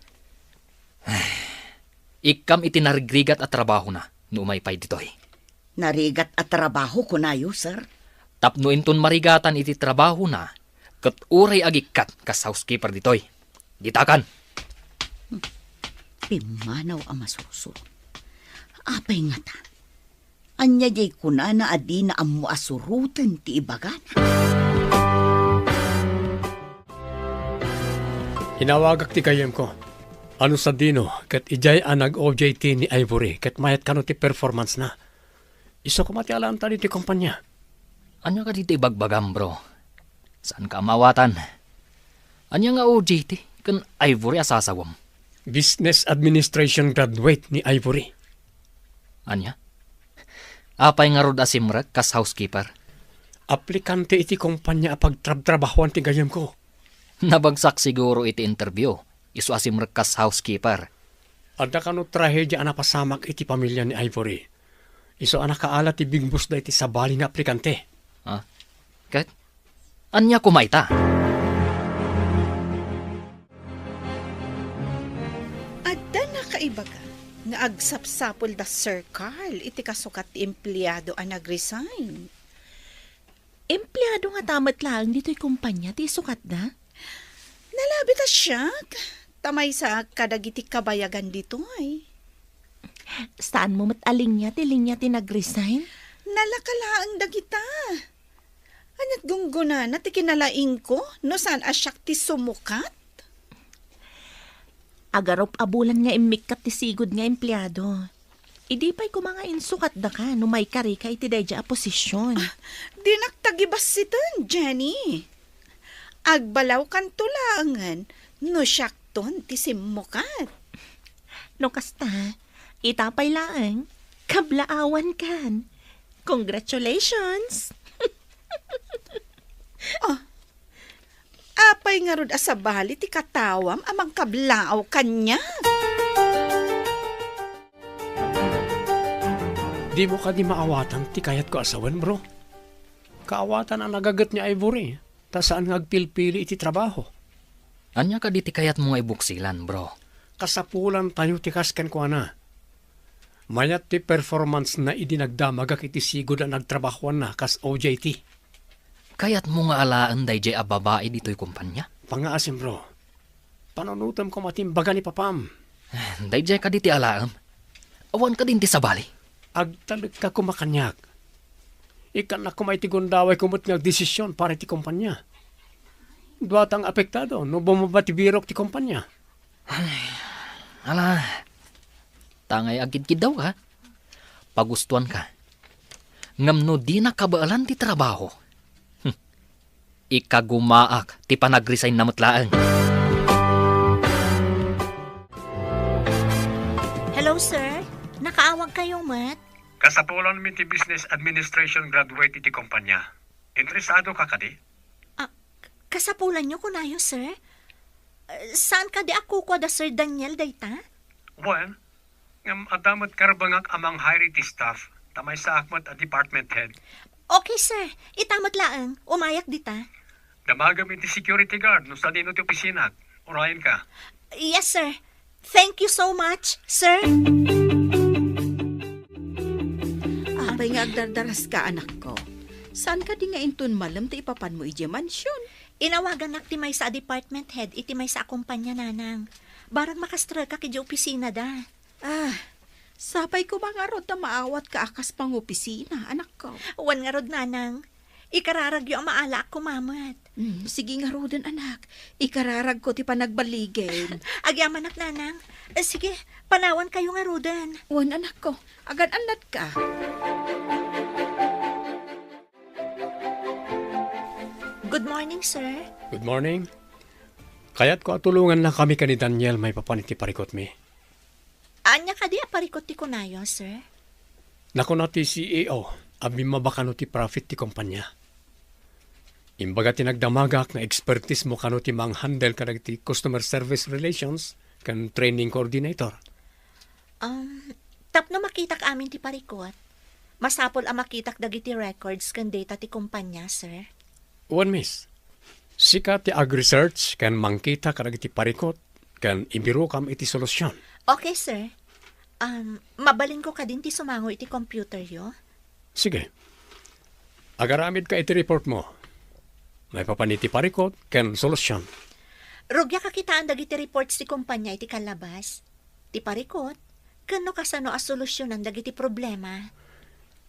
Ikkam iti narigrigat a trabahona no umay pay ditoy. Narigat a trabaho, kunayo, sir? Tapno inton marigatan iti trabahona, ket uray agikkat kas housekeeper ditoy. Ditakan! Pimmanaw a masursuro. Apay ngata? Ania diay kunana a dina ammo a suroten ti ibagana? Inawagak ti gayyemko. Ano sadino, ket idiay a nag-O J T ni Ivory, ket mayat kano ti performance na. Isu koma ti alaanta ditoy kompania. Ania kadi ti ibagbagam, bro? Saanka a maawatan? Ania nga O J T ken Ivory a sasawem? Business Administration graduate ni Ivory. Ania? Apay ngarud a simrek kas housekeeper? aplikante iti kompania a pagtrabtrabahoan ti gayyemko. Nabagsak siguro iti interview, isu a simrek kas housekeeper. Adda kano trahedia a napasamak iti pamilya ni Ivory. Isu a nakaala ti bigbusda iti sabali nga aplikante. Ha? Ket? Ania koma ita? Adda nakaibaga nga agsapsapul da Sir Carl iti kasukat ti empleado a nag-resign. Empleado ngata met laeng ditoy kompania ti isukatda? Nalabit a siak, ta maysaak kadagiti kabayagan ditoy. Saanmo met a linia ti linia ti nag-resign? Nalaka laeng dagita. Ania't gunggonana ti kinalaingko no saan a siak ti sumukat? Agarup a bulan nga immikkat ti sigud nga empleado. Idi pay koma nga insukatdaka no maikarika iti daydiay a posisyon. Ah, dinak ta gibassiten, Jenny. Agbalawkanto laengen no siakton ti simmukat. No kasta, ita pay laeng, kablaawankan. Congratulations! Ah, apay ngarud a sabali ti katawam a mangkablaaw kaniak? Dimo kadi maawatan ti kayatko a sawen, bro? Kaawatan a nagaget ni Ivory, ta saan nga agpilpili iti trabaho. Ania kadi ti kayatmo nga ibuksilan, bro? Kasapulantayo ti kas kenkuana. Mayat ti performance-na idi nagdamagak iti sigud a nagtrabahoanna kas O J T. Kayatmo nga alaen daydiay a babai ditoy kompania? Pangngaasim, bro. Panunotem koma ti imbaga ni papam. Daydiay kadi ti alaem? Awan kadin ti sabali? Agtalekka koma kaniak. Ikkannak koma iti gundawayko met nga agdesisyon para iti kompania. Duatang apektado no bumaba ti birok ti kompania. Ay, ala, tangay agkidkidawka. Pagustuanka. Ngem no dina kabaelan ti trabaho, hmm, ikagumaak ti panagresign-na met laeng. Hello, sir. Nakaawagkayo met? Kasapulanmi ti business administration graduate iti kompania. Interesado ka kadi? Ah, k-, kasapulanyo kunayo, sir? Eh, saan kadi a kukua da Sir Daniel dayta? Wen, ngem adda met karbengak a mang-hire iti staff, ta maysaak met a department head. Okay, sir. Ita met laeng, umayak dita. Damagem iti security guard no sadino ti opisinak. Urayenka. Yes, sir. Thank you so much, sir. Apay nga agdardaraska, anakko? Saan kadi nga inton malem ti ipapanmo idiay mansion? Inawagannak ti maysa a department head iti maysa a kompania, nanang. Barang makastreka idiay opisinada. Ah, sapay koma ngarud ta maawatka a kas pangopisina, anakko. Wen ngarud, nanang. Ikararagyo a maalaak koma met. Hmm, sige ngaruden, anak. Ikararagko ti panagballigem. Agyamanak, nanang. Eh, sige, panawankayo ngaruden. Wen, anakko. Agan-annatka. Good morning, sir. Good morning. Kayatko a tulongannakami ken ni Daniel maipapan iti parikutmi. Ania kadi a parikut ti kunayo, sir? Nakuna ti C E O a bimmaba kano ti profit ti kompania. Imbaga ti nagdamagak nga expertise mo kano ti manghandle kadagiti customer service relations ken training coordinator. Um, tapno makitak amin ti parikut, masapul a makitak dagiti records ken data ti kompania, sir. Wen, miss. Sika ti ag-research ken mangkita kadagiti parikut ken ibirokam iti solusyon. Okay, sir. Um, mabalinko kadin ti sumango iti computeryo? Sige. Agaramidka iti report mo. Maipapan iti parikut ken solusyon. Rugiak a kitaan dagiti reports ti kompanya iti kallabas, ti parikut, ken no kasano a solusyonan dagiti problema.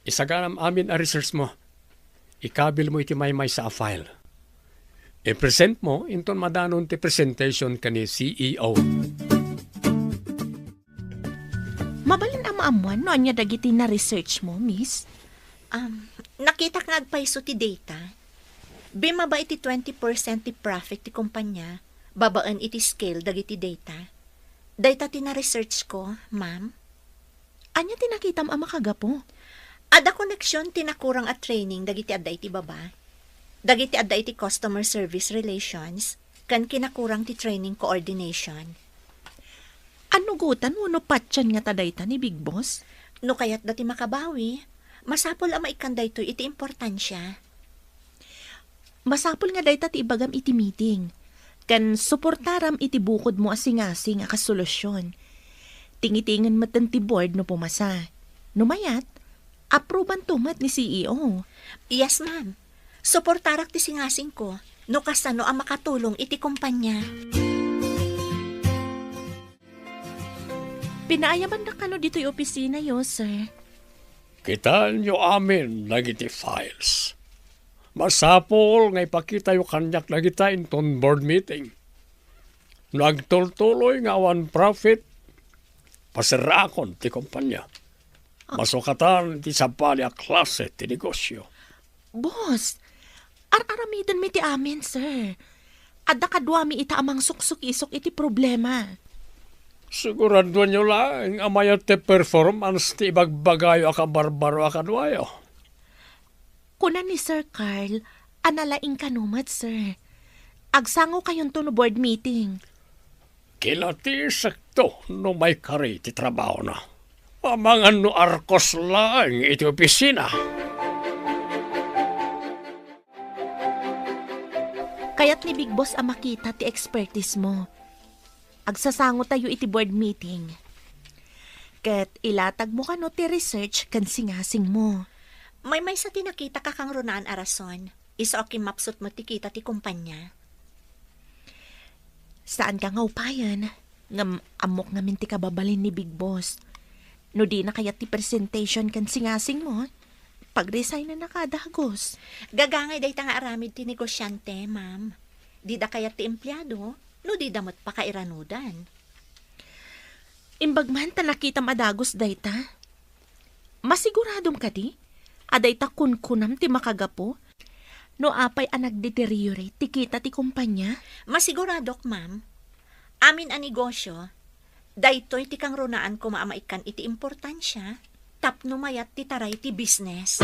Isaganam amin a research mo. Ikabil mo iti maymaysa a file. I-present mo inton madanon ti presentation ken ni C E O. Mabalin a maammuan no ania dagiti na-research mo, miss? Um, nakitak nga agpayso ti data. Bimmaba iti twenty percent ti profit ti kompanya babaen iti scale dagiti data. Dayta ti na-research ko, ma'am. Ania ti nakitam a makagapu? Adda connection ti nakurang a training dagiti adda iti baba, dagiti adda iti customer service relations, ken kinakurang ti training coordination. Annugotan wenno patien ngata dayta ni Big Boss? No kayatda ti makabawi, masapul a maikkan daytoy iti importansia. Masapul nga dayta ti ibagam iti meeting, ken suportaram iti bukodmo a singasing a kas solusion. Tingitingen metten ti board no pumasa. No mayat, approbanto met ni C E O. Yes, ma'am. Suportarak ti singasingko no kasano a makatulong iti kumpanya. Pinaayamandak kano ditoy opisinayo, sir. Kitaenyo amin dagiti files. Masapul nga ipakitayo kaniak dagita inton board meeting. No agtultuloy nga awan profit, paserraakon ti kumpanya. Masukatan ti sabali a klase ti negosyo. Boss, ar-aramidenmi ti amin, sir. Adda kaduami ita a mangsuksukisok iti problema. Siguraduanyo laeng a mayat ti performance ti ibagbagayo a kabarbaro a kaduayo. Kuna ni Sir Carl a nalaing kano met, sir. Agsangokayonto no board meeting. Kinatisekto no maikari ti trabahona. Amangan no arkos laeng iti opisina. Kayat ni Big Boss a makita ti expertise mo. Agsasangotayo iti board meeting. Ket ilatagmo kano ti research ken singasingmo. Maymaysa ti nakitak a kangrunaan a rason. Isu a kimmapsut met ti kita ti kumpanya. Saanka nga upayen, ngem ammok ngamin ti kababalin ni Big Boss. No dina kayat ti presentation ken singasingmo, pagresignen a kada Agost. Gagangay dayta nga aramid ti negosiante, ma'am. Dida kayat ti empleyado, no dida met pakairanudan. Imbag man ta nakitam a dagus dayta. Masiguradom kadi a dayta kunkunam ti makagapu no apay a nagdeteriorate ti kita ti kumpanya? Masiguradok, ma'am. Amin a negosyo, daytoy ti kangrunaan koma a maikkan iti importansia tapno mayat ti taray ti business.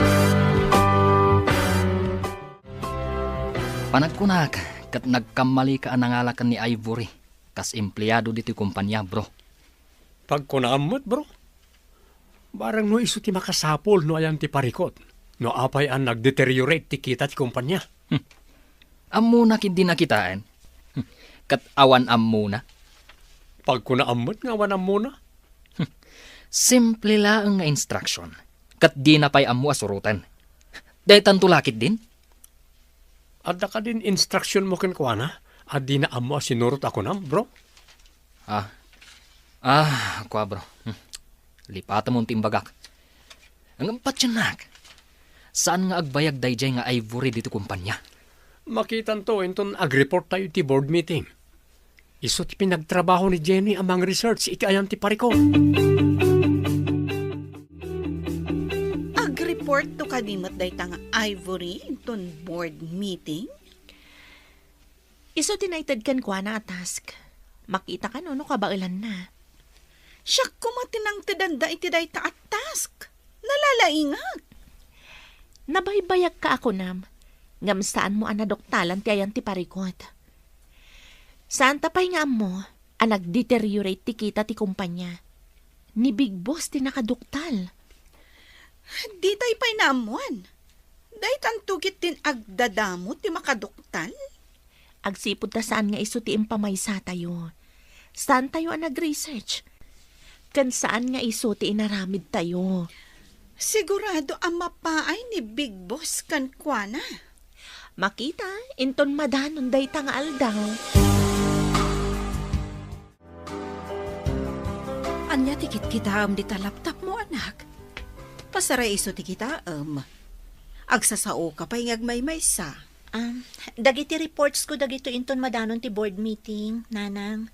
Panagkunak, ket nagkammalika a nangala ken ni Ivory kas empleado ditoy kumpanya, bro. Pagkunaam met, bro. Barang no isu ti makasapul no ayan ti parikut, no apay a nagdeteriorate ti kita ti kumpanya. Hmm. Ammona ketdi nakitaen. Hmm. Ket awan ammona. Pagkunaam met nga awan ammona. Hmm. Simple laeng nga instruction. Ket dina pay ammo a suroten. Daytanto la ketdin? Adda kadin instruction mo kenkuana a dina ammo a sinurot a kunam, bro? Ah. Ah, kua, bro. Hmm. Lipatemon ti imbagak. Ngem patiennak. Saan nga agbayag daydiay nga Ivory ditoy kumpanya? Makitanto inton agreport tayo iti board meeting. Isu ti pinagtrabaho ni Jenny a mang-research iti ayan ti parikut. Agreport to kadi met dayta nga Ivory inton board meeting? Isu ti naited kenkuana a task. Makita kano no kabaelanna. Siak koma ti nangtedanda iti dayta a task. Nalalaingak. Nabaybayagka a kunam, ngem saanmo a naduktalan ti ayan ti parikut. Saanta pay nga ammo a nagdeteriorate ti kita ti kumpanya. Ni Big Boss ti nakaduktal. Ditay pay naammoan. Daytanto ketdin agdadamo ti makaduktal. Agsipud ta saan nga isu ti impamaysatayo. Saantayo a nag-research. Ken saan nga isu ti inaramidtayo. Sigurado a mapaay ni Big Boss kenkuana. Makita, inton madanon dayta nga aldaw. Ania ti kitkitaem dita laptopmo, anak? Pasaray isu ti kitaem. Agsasaoka pay nga agmaymaysa. Um, dagiti reports ko dagito inton madanon ti board meeting, Nanang.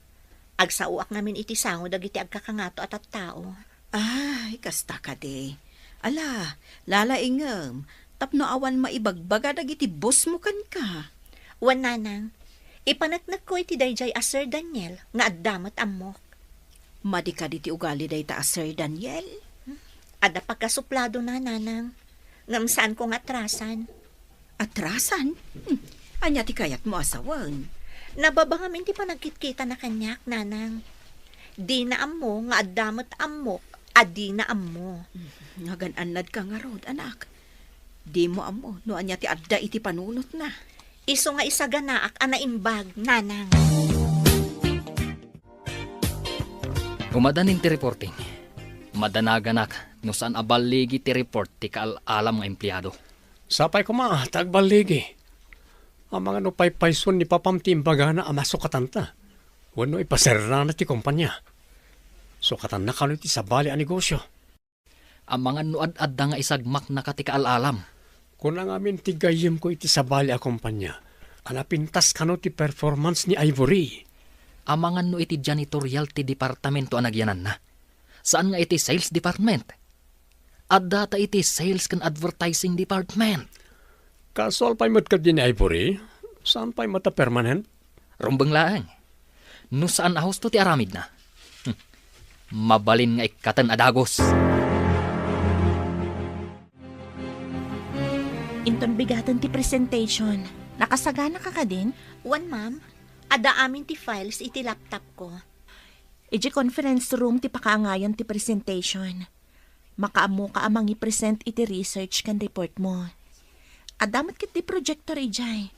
Agsaoak ngamin iti sango dagiti agkakangato a tattao. Ay, kasta kadi. Ala, lalaingem, tapno awan maibagbaga dagiti boss mo kenka. Wen, Nanang, ipaneknekko iti daydiay a Sir Daniel nga adda met ammok. Madi kadi ti ugali dayta a Sir Daniel? Adda pagkasupladona, nanang. Ngem saanko nga atrasan. Atrasan? Hmm. Ania ti kayatmo a sawen? Nababa ngamin ti panagkitkitana kaniak, nanang. Dina ammo nga adda met ammok a dina ammo. Hmm. Nagan-annadka ngarud, anak. Dimo ammo no ania ti adda iti panunotna. Isu nga isaganaak a naimbag, nanang. Umadanin ti reporting. Madanaganak no saan a balligi ti report ti kaal-alam nga empleado. Sapay koma ta agballigi. Amangan no paypayson ni papam ti imbagana a masukatanta. Wenno ipaserrana ti kompania. Sukatanna kano iti sabali a negosyo. Amangan no ad-adda nga isagmaknaka ti kaal-alam. Kuna ngamin ti gayyemko iti sabali a kompania a napintas kano ti performance ni Ivory. Amangan no iti janitorial ti departamento a nagyananna. Saan nga iti sales department. Adda ta iti sales ken advertising department. Kasual pay met kadin ni Ivory? Saan pay met a permanent? Rumbeng laeng. No saan a husto ti aramidna, hmm, mabalin nga ikkaten a dagus. Inton bigaten ti presentation, nakasaganaka kadin? Wen, ma'am. Adda amin ti files iti laptopko. Idiay conference room ti pakaangayan ti presentation. Makaammoka a mangipresent iti research ken report mo. Adda met ketdi projector idiay.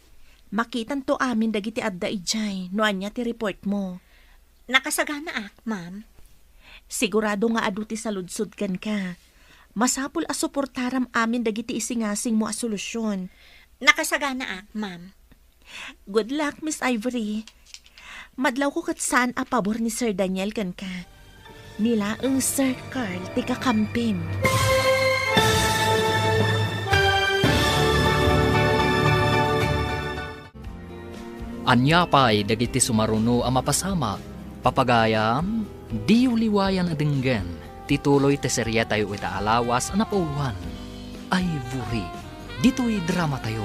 Makitanto amin dagiti adda idiay no ania ti report mo. Nakasaganaak, ma'am. Sigurado nga adu ti saludsod kenka. Masapul a suportaram amin dagiti isingasingmo a solusion. Nakasaganaak, ma'am. Good luck, Miss Ivory. Madlawko ket saan a pabor ni Sir Daniel kenka. Ni laeng Sir Carl ti kakampim. Ania pay dagiti sumaruno a mapasamak? Papagayam, diyo liwayan a denggen ti tuloy ti serietayo ita a lawas a napauloan, Ivory. Ditoy dramatayo,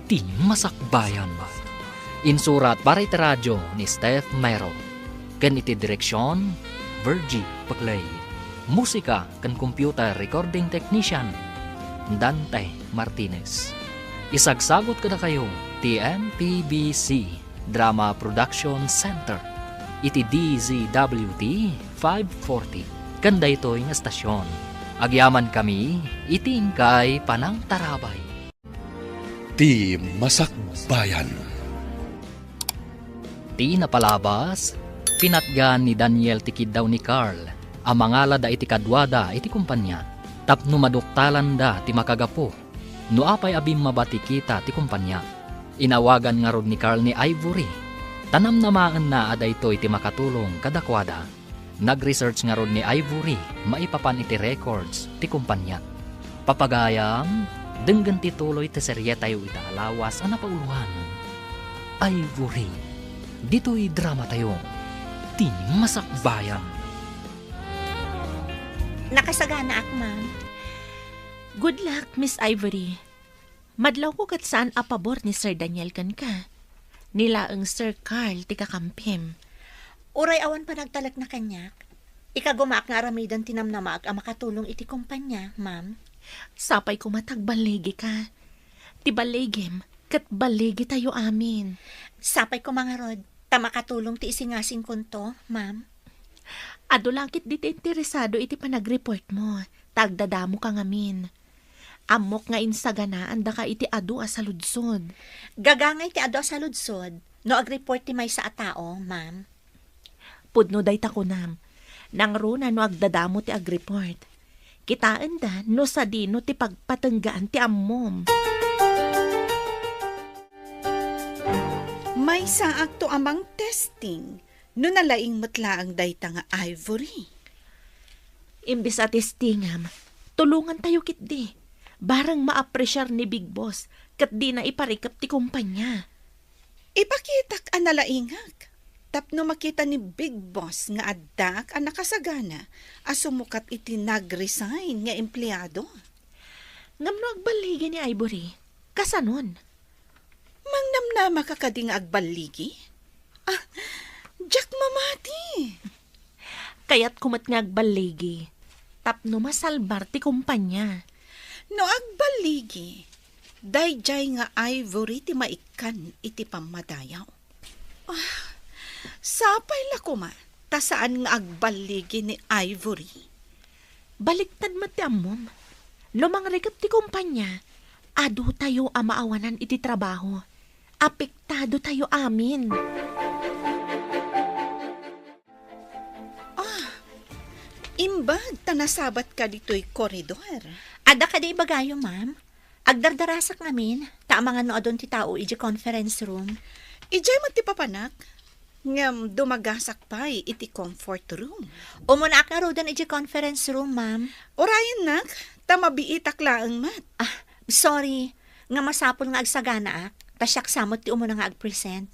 Ti Masakbayan. Insurat para iti radio ni Steph Mero. Ken iti direksion, Virgie Paclay. Musika ken computer recording technician, Dante Martinez. Isagsagut kadakayo ti M P B C Drama Production Center iti D Z W T five forty. Ken daytoy nga estasion, agyamankami iti inkay panangtarabay. Ti Masakbayan. Ti napalabas, pinatgan ni Daniel ti kiddaw ni Carl a mangalada iti kaduada iti kompania tapno maduktalanda ti makagapu no apay a bimmaba ti kita ti kompania. Inawagan ngarud ni Carl ni Ivory ta namnamaenna a daytoy ti makatulong kadakuada. Nag-research ngarud ni Ivory maipapan iti records ti kompania. Papagayam, denggen ti tuloy ti serietayo ita a lawas a napauloan, Ivory. Ditoy dramatayo, Ti Masakbayan. Nakasaganaak, ma'am. Good luck, Miss Ivory. Madlawko ket saan a pabor ni Sir Daniel kenka. Ni laeng Sir Carl ti kakampim. Uray awan panagtalekna kaniak, ikagumaak nga aramiden ti namnamaak a makatulong iti kompania, ma'am. Sapay koma ta agballigika. Ti balligim ket balligitayo amin. Sapay koma ngarud ta makatulong ti isingasingkonto, ma'am. Adu la ketdi ti interesado iti panagreport mo, ta agdadamoka ngamin. Ammok nga insaganaandaka iti adu a saludsod. Gagangay ti adu a saludsod no agreport ti maysa a tao, ma'am. Pudno dayta kunam. Nangruna no agdadamo ti agreport. Kitaenda no sadino ti pagpatenggaan ti ammom. Maysaakto a mangtesting no nalaing met laeng dayta nga Ivory. Imbes a testingam, tulongantayo ketdi. Bareng maapresiar ni Big Boss ket dina iparikep ti kompania. Ipakitak a nalaingak tapno makita ni Big Boss nga addaak a nakasagana a sumukat iti nag-resign nga empleado. Ngem no agballigi ni Ivory, kasanon? Mangnamnamaka kadi nga agballigi? Ah, diak mamati. Kayatko met nga agballigi. tapno masalbar ti kompania. No agballigi, daydiay nga Ivory ti maikkan iti pammadayaw. Ah, sapay la koma ta saan nga agballigi ni Ivory. Baliktad met ti ammom. No mangrikep ti kompania, adutayo a maawanan iti trabaho. Apektadotayo amin. Ah, imbag ta nasabatka ditoy koridor. Adda kadi ibagayo, ma'am? Agdardarasak ngamin, ta amangan no adun ti tao idiay conference room. Idiay met ti papanak, ngem dumagasak pay iti comfort room. Umunaak ngaruden idiay conference room, ma'am. Urayennak, ta mabiitak laeng met. Ah, sorry, nga masapul nga agsaganaak, ta siak sa met ti umuna nga agpresent.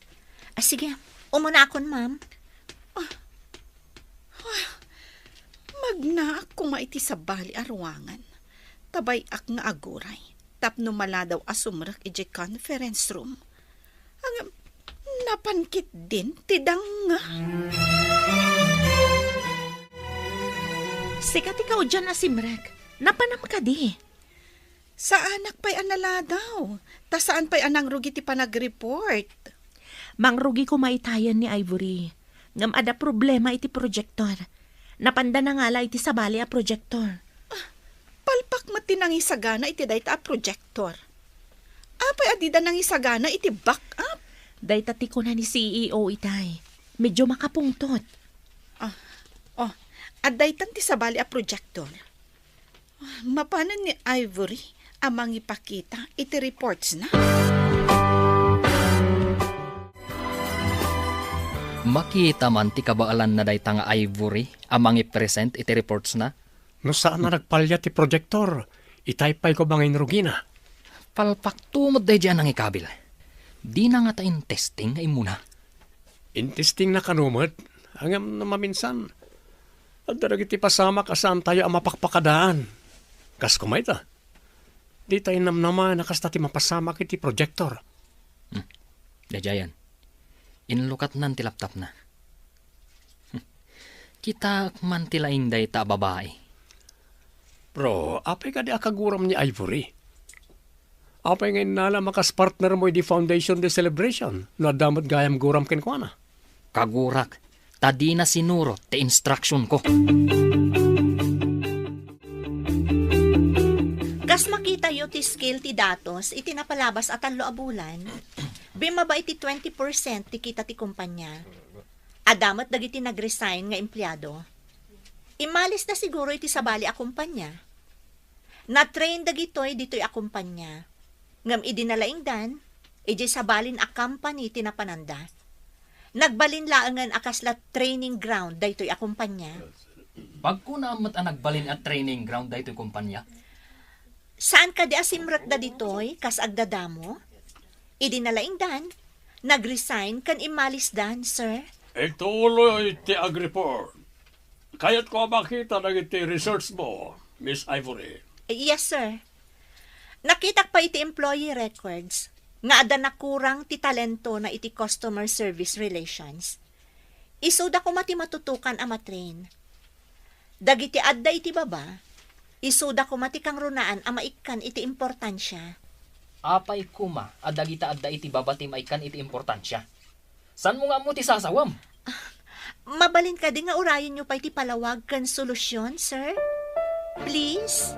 Ah, sige, umunaakon, ma'am. Ah, ah, magnaak koma iti sabali a ruangan. Ta bay-ak nga aguray tapno maladaw a sumrek idiay conference room. Ngem, napan ketdin ti danga. Sika ti kaudian a simrek. Napanam kadi? Saanak pay a naladaw, ta saan pay a nangrugi ti panagreport. Mangrugi koma itayen ni Ivory. Ngem adda problema iti projector. Napanda nangala iti sabali a projector. Ah, palpak met ti nangisagana iti dayta a projector. Apay a dida nangisagana iti backup? Dayta ti kuna ni C E O itay. Medyo makapungtot. Ah, oh, adda itan ti sabali a projector. Mapanen ni Ivory a mangipakita iti reportsna? Makita man ti kabaelanna dayta nga Ivory a mangipresent iti reportsna? No saan a nagpalya ti projector, itay pay koma nga inrugina. Palpakto met daydiay a nangikabil. Dina ngata intesting nga immuna? Intestingna kano met, ngem no maminsan, adda dagiti pasamak a saantayo a mapakpakadaan. Kas koma ita, dita innamnama a kasta ti mapasamak iti projector. Hmm. Daydiayen, inlukatnan ti laptopna. Kitaek man ti laing dayta a babai. Bro, apay kadi a kaguram ni Ivory? Apay nga innalam a kas partnermo idi Foundation Day celebration no adda met gayam guram kenkuana? Kagurak, ta dina sinurot ti instruksionko. Kas makitayo ti scale ti datos iti napalabas a tallo a bulan, bimmaba iti twenty percent ti kita ti kompania. Adda met dagiti nag-resign nga empleado. Immalisda siguro iti sabali a kompania. Na-train dagitoy ditoy a kompania. Ngem idi nalaingdan, idiay sabalin a company ti napananda. Nagbalin laengen a kasla training ground daytoy a kompania. Pagkunam met a nagbalin a training ground daytoy kompania? Saan kadi a simrekda ditoy kas agdadamo? Idi nalaingdan, nag-resign ken immalisdan, sir. Ituloy ti agreport. Kayatko a makita dagiti research mo, Miss Ivory. Yes, sir. Nakitak pay iti employee records nga adda nakurang ti talentona iti customer service relations. Isuda koma ti matutukan a matrain. Dagiti adda iti baba, isuda koma ti kangrunaan a maikkan iti importansia. Apay koma a dagita adda iti baba ti maikkan iti importansia? Saanmo nga ammo ti sasawem? Ah, mabalin kadi nga urayenyo pay ti palawag ken solusyon, sir? Please?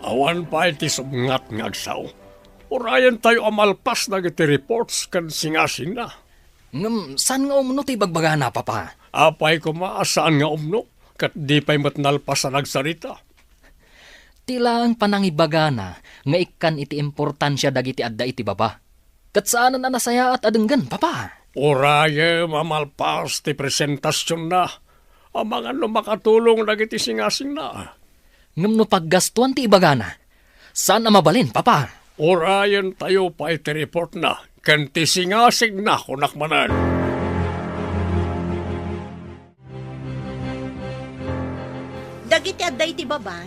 Awan pay ti subngat nga agsao. Urayentayo a malpas dagiti reports ken singasingna. Ngem saan nga umno ti ibagbagana, Papa? Apay koma a saan nga umno, ket di pay met nalpas a nagsarita. Ti laeng panangibagana nga ikkan iti importansia dagiti adda iti baba. Ket saanen a nasayaat a denggen, Papa. Urayem a malpas ti presentasionna, amangan no makatulong dagiti singasingna. Ngem no paggastuan ti ibagana, saan a mabalin, Papa. Urayentayo pay ti reportna ken ti singasingna, kunak manen. Dagiti adda iti baba,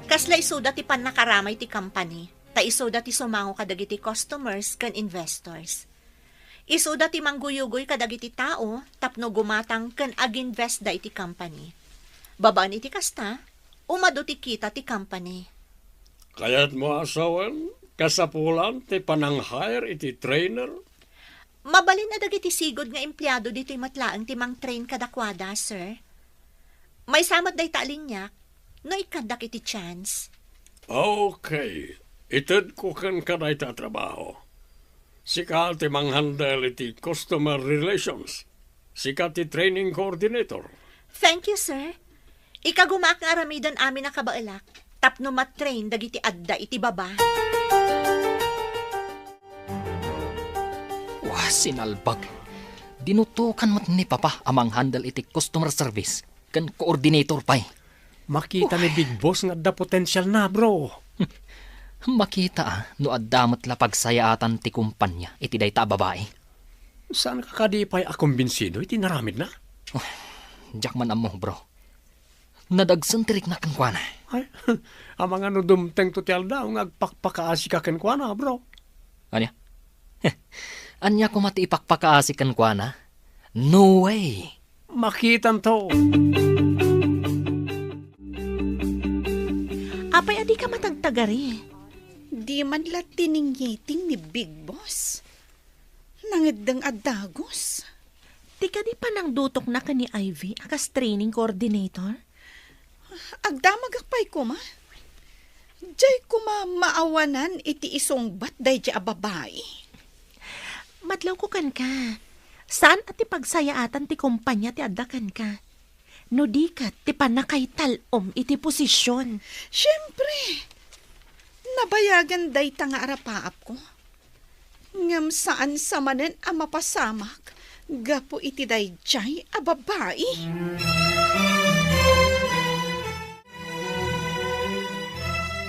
kasla isuda ti pannakaramay ti company, ta isuda ti sumango kadagiti customers ken investors. Isuda ti mangguyugoy kadagiti tao tapno gumatang ken aginvestda iti company. Babaen iti kasta, umadu ti kita ti company. Kayatmo a sawen, kasapulan ti panang-hire iti trainer? Mabalin a dagiti sigud nga empleado ditoy met laeng ti mangtrain kadakuada, sir. Maysa met dayta a liniak, no ikkaddak iti chance. Okay. Itedko kenka dayta a trabaho. Sika ti manghandle iti customer relations. Sika ti training coordinator. Thank you, sir. Ikagumaak nga aramiden amin a kabaelak tapno matrain dagiti adda iti baba. Wah, sinalbag. Dinutokan met ni Papa a manghandle iti customer service ken coordinator pay. Makita ni Big Boss nga adda potensial na, bro. Makita, ah, no adda met la pagsayaatan ti kumpanya iti dayta a babai. Saan ka kadi pay a kumbinsido iti naramidna? Oh, diak man ammo, bro. Nadagsen ti rikna kenkuana. Ay, amangan no dumtengto ti aldaw nga agpakpakaasika kenkuana, bro. Ania? Ania koma ti ipakpakaasi kenkuana? No way! Makitanto. Apay a dika matagtagari? Di man la tiningiting ni Big Boss. Nangeddeng a dagus. Ti kadi panangdutokna ken ni Ivy a kas training coordinator? Agdamagak pay koma. Diay koma maawanan iti isungbat daydiay a babai. Madlawko kenka. Saan a ti pagsayaatan ti kumpanya ti adda kenka. No di ket ti pannakaital-om iti posisyon. Siempre, nabayagan dayta nga arapaapko. Ngem saan sa manen a mapasamak gapu iti daydiay a babai.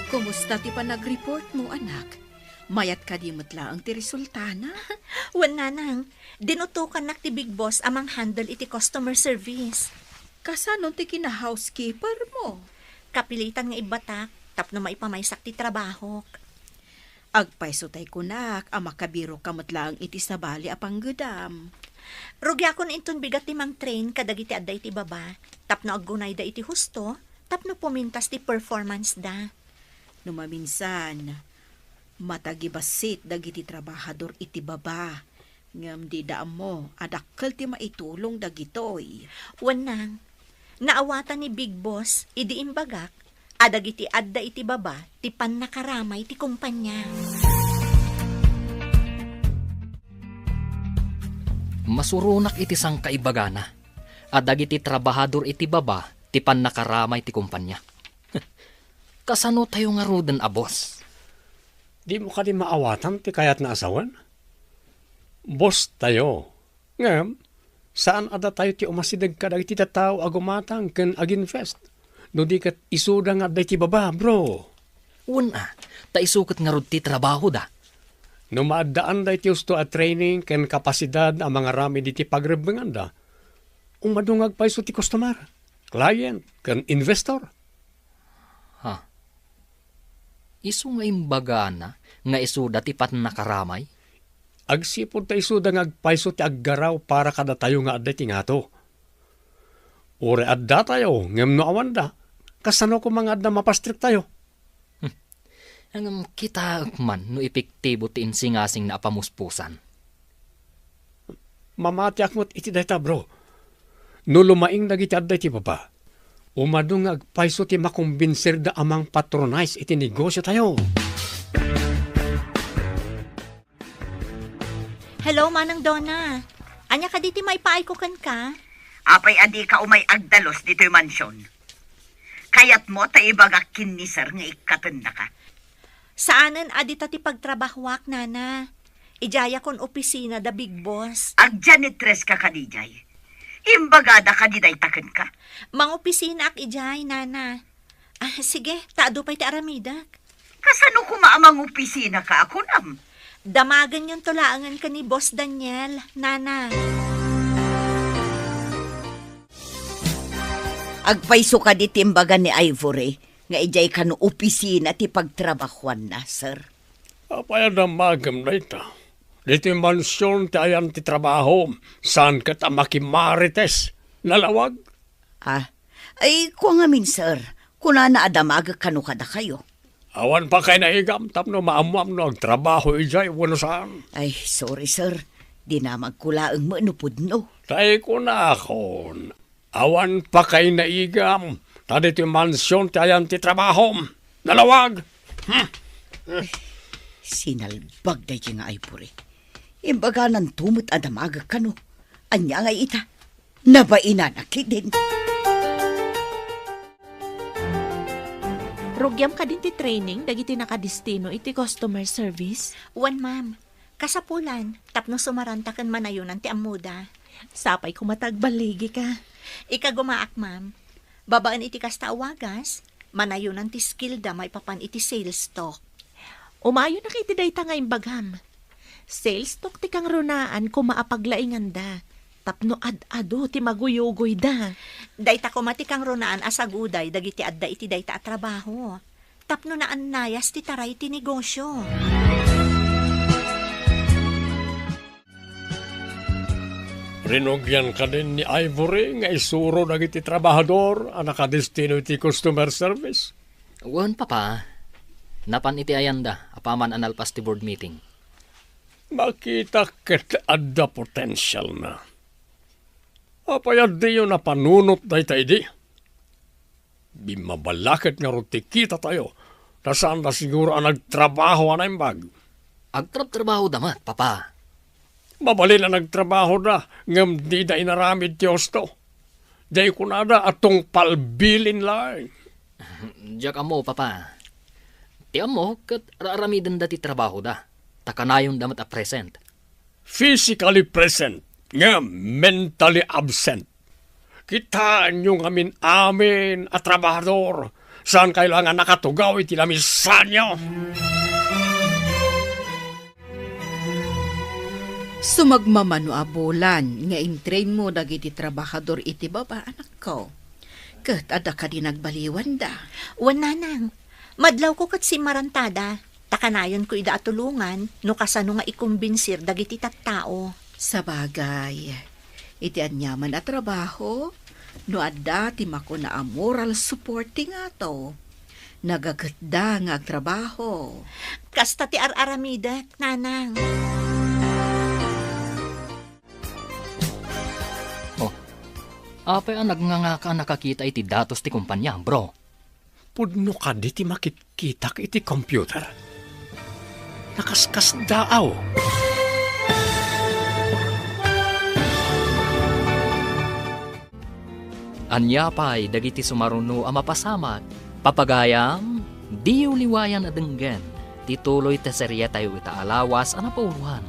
Kumusta ti panagreport mo, anak? Mayat kadi met laeng ti resultana? Wen, nanang, dinutokannak ti Big Boss a manghandle iti customer service. Kasano ti kina-housekeeper mo? Kapilitan nga ibbatak tapno maipamaysak ti trabahok. Agpayso tay kunak a makabiroka met laeng iti sabali a panggedam. Rugiakon inton bigat ti mangtrain kadagiti adda iti baba tapno aggunayda iti husto tapno pumintas ti performance da. No maminsan, matagibassit dagiti trabahador iti baba, ngem dida ammo a dakkel ti maitulong dagitoy. Wen, nang, naawatan ni Big Boss idi imbagak a dagiti adda iti baba ti pannakaramay ti kumpanya. Masuronak iti sangkaibagana a dagiti trabahador iti baba ti pannakaramay ti kumpanya. Kasano tayo ngaruden a boss? Dimo kadi maawatan ti kayatna a sawen? Boss tayo. Ngem, saan a datayo ti umasideg kadagiti tattao a gumatang ken aginvest. No di ket isuda nga adda iti baba, bro. Wen a, ta isu ket ngarud ti trabahoda. No maaddaanda iti husto a training ken kapasidad a mangaramid iti pagrebbenganda, umadu nga agpayso ti customer, client, ken investor. Ha? Isu nga imbagana nga isuda ti pannakaramay? Agsipud ta isuda nga agpayso ti aggaraw para kadatayo nga adda iti ngato. Uray addatayo, ngem no awanda, kasano koma nga adda mapastriktayo? Hmm. Ngem kitaek man no epektibo ti insingasingna a pamuspusan. Mamatiak met iti dayta, bro. No lumaing dagiti adda iti baba, umadu nga agpayso ti makombinsirda a mangpatronize iti negosiotayo. Hello, Manang Donna. Ania kadi ti maipaayko kenka? Apay a dika umay agdalus ditoy mansion? Kayatmo ta ibagak ken ni Sir nga ikkatennaka? Saanen a dita ti pagtrabahoak, nana. Idiayakon opisina da Big Boss. Agjanitress ka kadi idiay? Imbagada kadi dayta kenka? Mangopisinaak idiay, nana. Ah, sige, ta adu pay ti aramidek. Kasano koma a mangopisina ka a kunam? Damagenyonto laengen ken ni Boss Daniel, nana. Agpayso kadi ti imbaga ni Ivory nga idiay kano opisina ti pagtrabahoanna, sir? Apay a damagem dayta? Ditoy mansion ti ayan ti trabaho, saan ket a makimarites. Nalawag? Ah, ay, kua ngamin, sir. Kunana a damagek kano kadakayo. Awan pa kay naigam tapno maammoam no agtrabaho idiay wenno saan. Ay, sorry, sir. Dinamagko laeng met no pudno. Tay kunakon, awan pa kay naigam, ta ditoy mansion ti ayan ti trabahom. Nalawag! Hmm. Sinalbag daydi nga ivory. Imbaganan to met a damagek kano. Ania nga ita? Nabainanak ketdin. Rugiam kadin ti training dagiti nakadistino iti customer service? Wen, ma'am. Kasapulan, tapno sumaranta ken manayonan ti ammoda. Sapay koma ta agballigika. Ikagumaak, ma'am. Babaen iti kasta a wagas, manayonan ti skillda maipapan iti sales talk. Umayonak iti dayta nga imbagam. Sales talk ti kangrunaan koma a paglainganda tapno ad-adu ti maguyugoyda. Dayta koma ti kangrunaan a saguday dagiti adda iti dayta a trabaho tapno naannayas ti taray ti negosio. Rinugian kadin ni Ivory nga isuro dagiti trabahador a nakadistino iti customer service? Wen, Papa. Napan iti ayanda apaman a nalpas ti board meeting. Makita ket adda potential na. Apay a diyo napanunot dayta idi? Bimmabalaket ngarud ti kitatayo, ta saanda siguro a nagtrabaho a naimbag. Agtrabtrabahoda met, Papa. Mabalin a nagtrabahoda, ngem dida inaramid ti husto. Diay kunada a tungpal bilin laeng. Diak ammo, Papa. Ti ammo, ket ar-aramidenda ti trabahoda, ta kanayonda met a present. Physically present, ngem mentally absent. Kitaenyo ngamin amin a trabahador, saankayo la nga nakatugaw iti lamisanyo. Sumagmamano a bulan nga intrainmo dagiti trabahador iti baba, anakko. Ket adda kadi nagbaliwanda? Wen, nanang. Madlawko ket simmarantada, ta kanayonko ida a tulongan no kasano nga ikombinsir dagiti tattao. Sabagay, iti aniaman a trabaho, no adda ti makuna a moral support ti ngato, nagaketda nga agtrabaho. Kasta ti ar-aramidek, nanang. Oh, apay a nagngangaka a nakakita iti datos ti kompania, bro? Pudno kadi ti makitkitak iti computer? Nakaskasdaaw. Ania pay dagiti sumaruno a mapasamak? Papagayam, diyo liwayan a denggen ti tuloy ti serietayo ita a lawas a napauluan,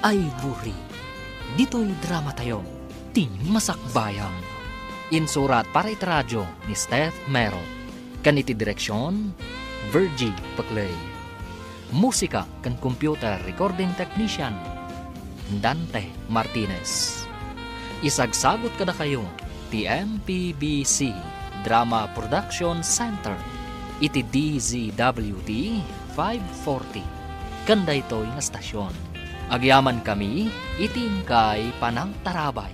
Ivory. Ditoy dramatayo, ti Masakbayan. Insurat para iti radio ni Steph Mero. Ken iti direksion, Virgie Peclay. Musika ken computer recording technician, Dante Martinez. Isagsagut kadakayo ti M P B C Drama Production Center iti D Z W T five forty ken daytoy nga stasyon. Agyamankami iti inkay panangtarabay.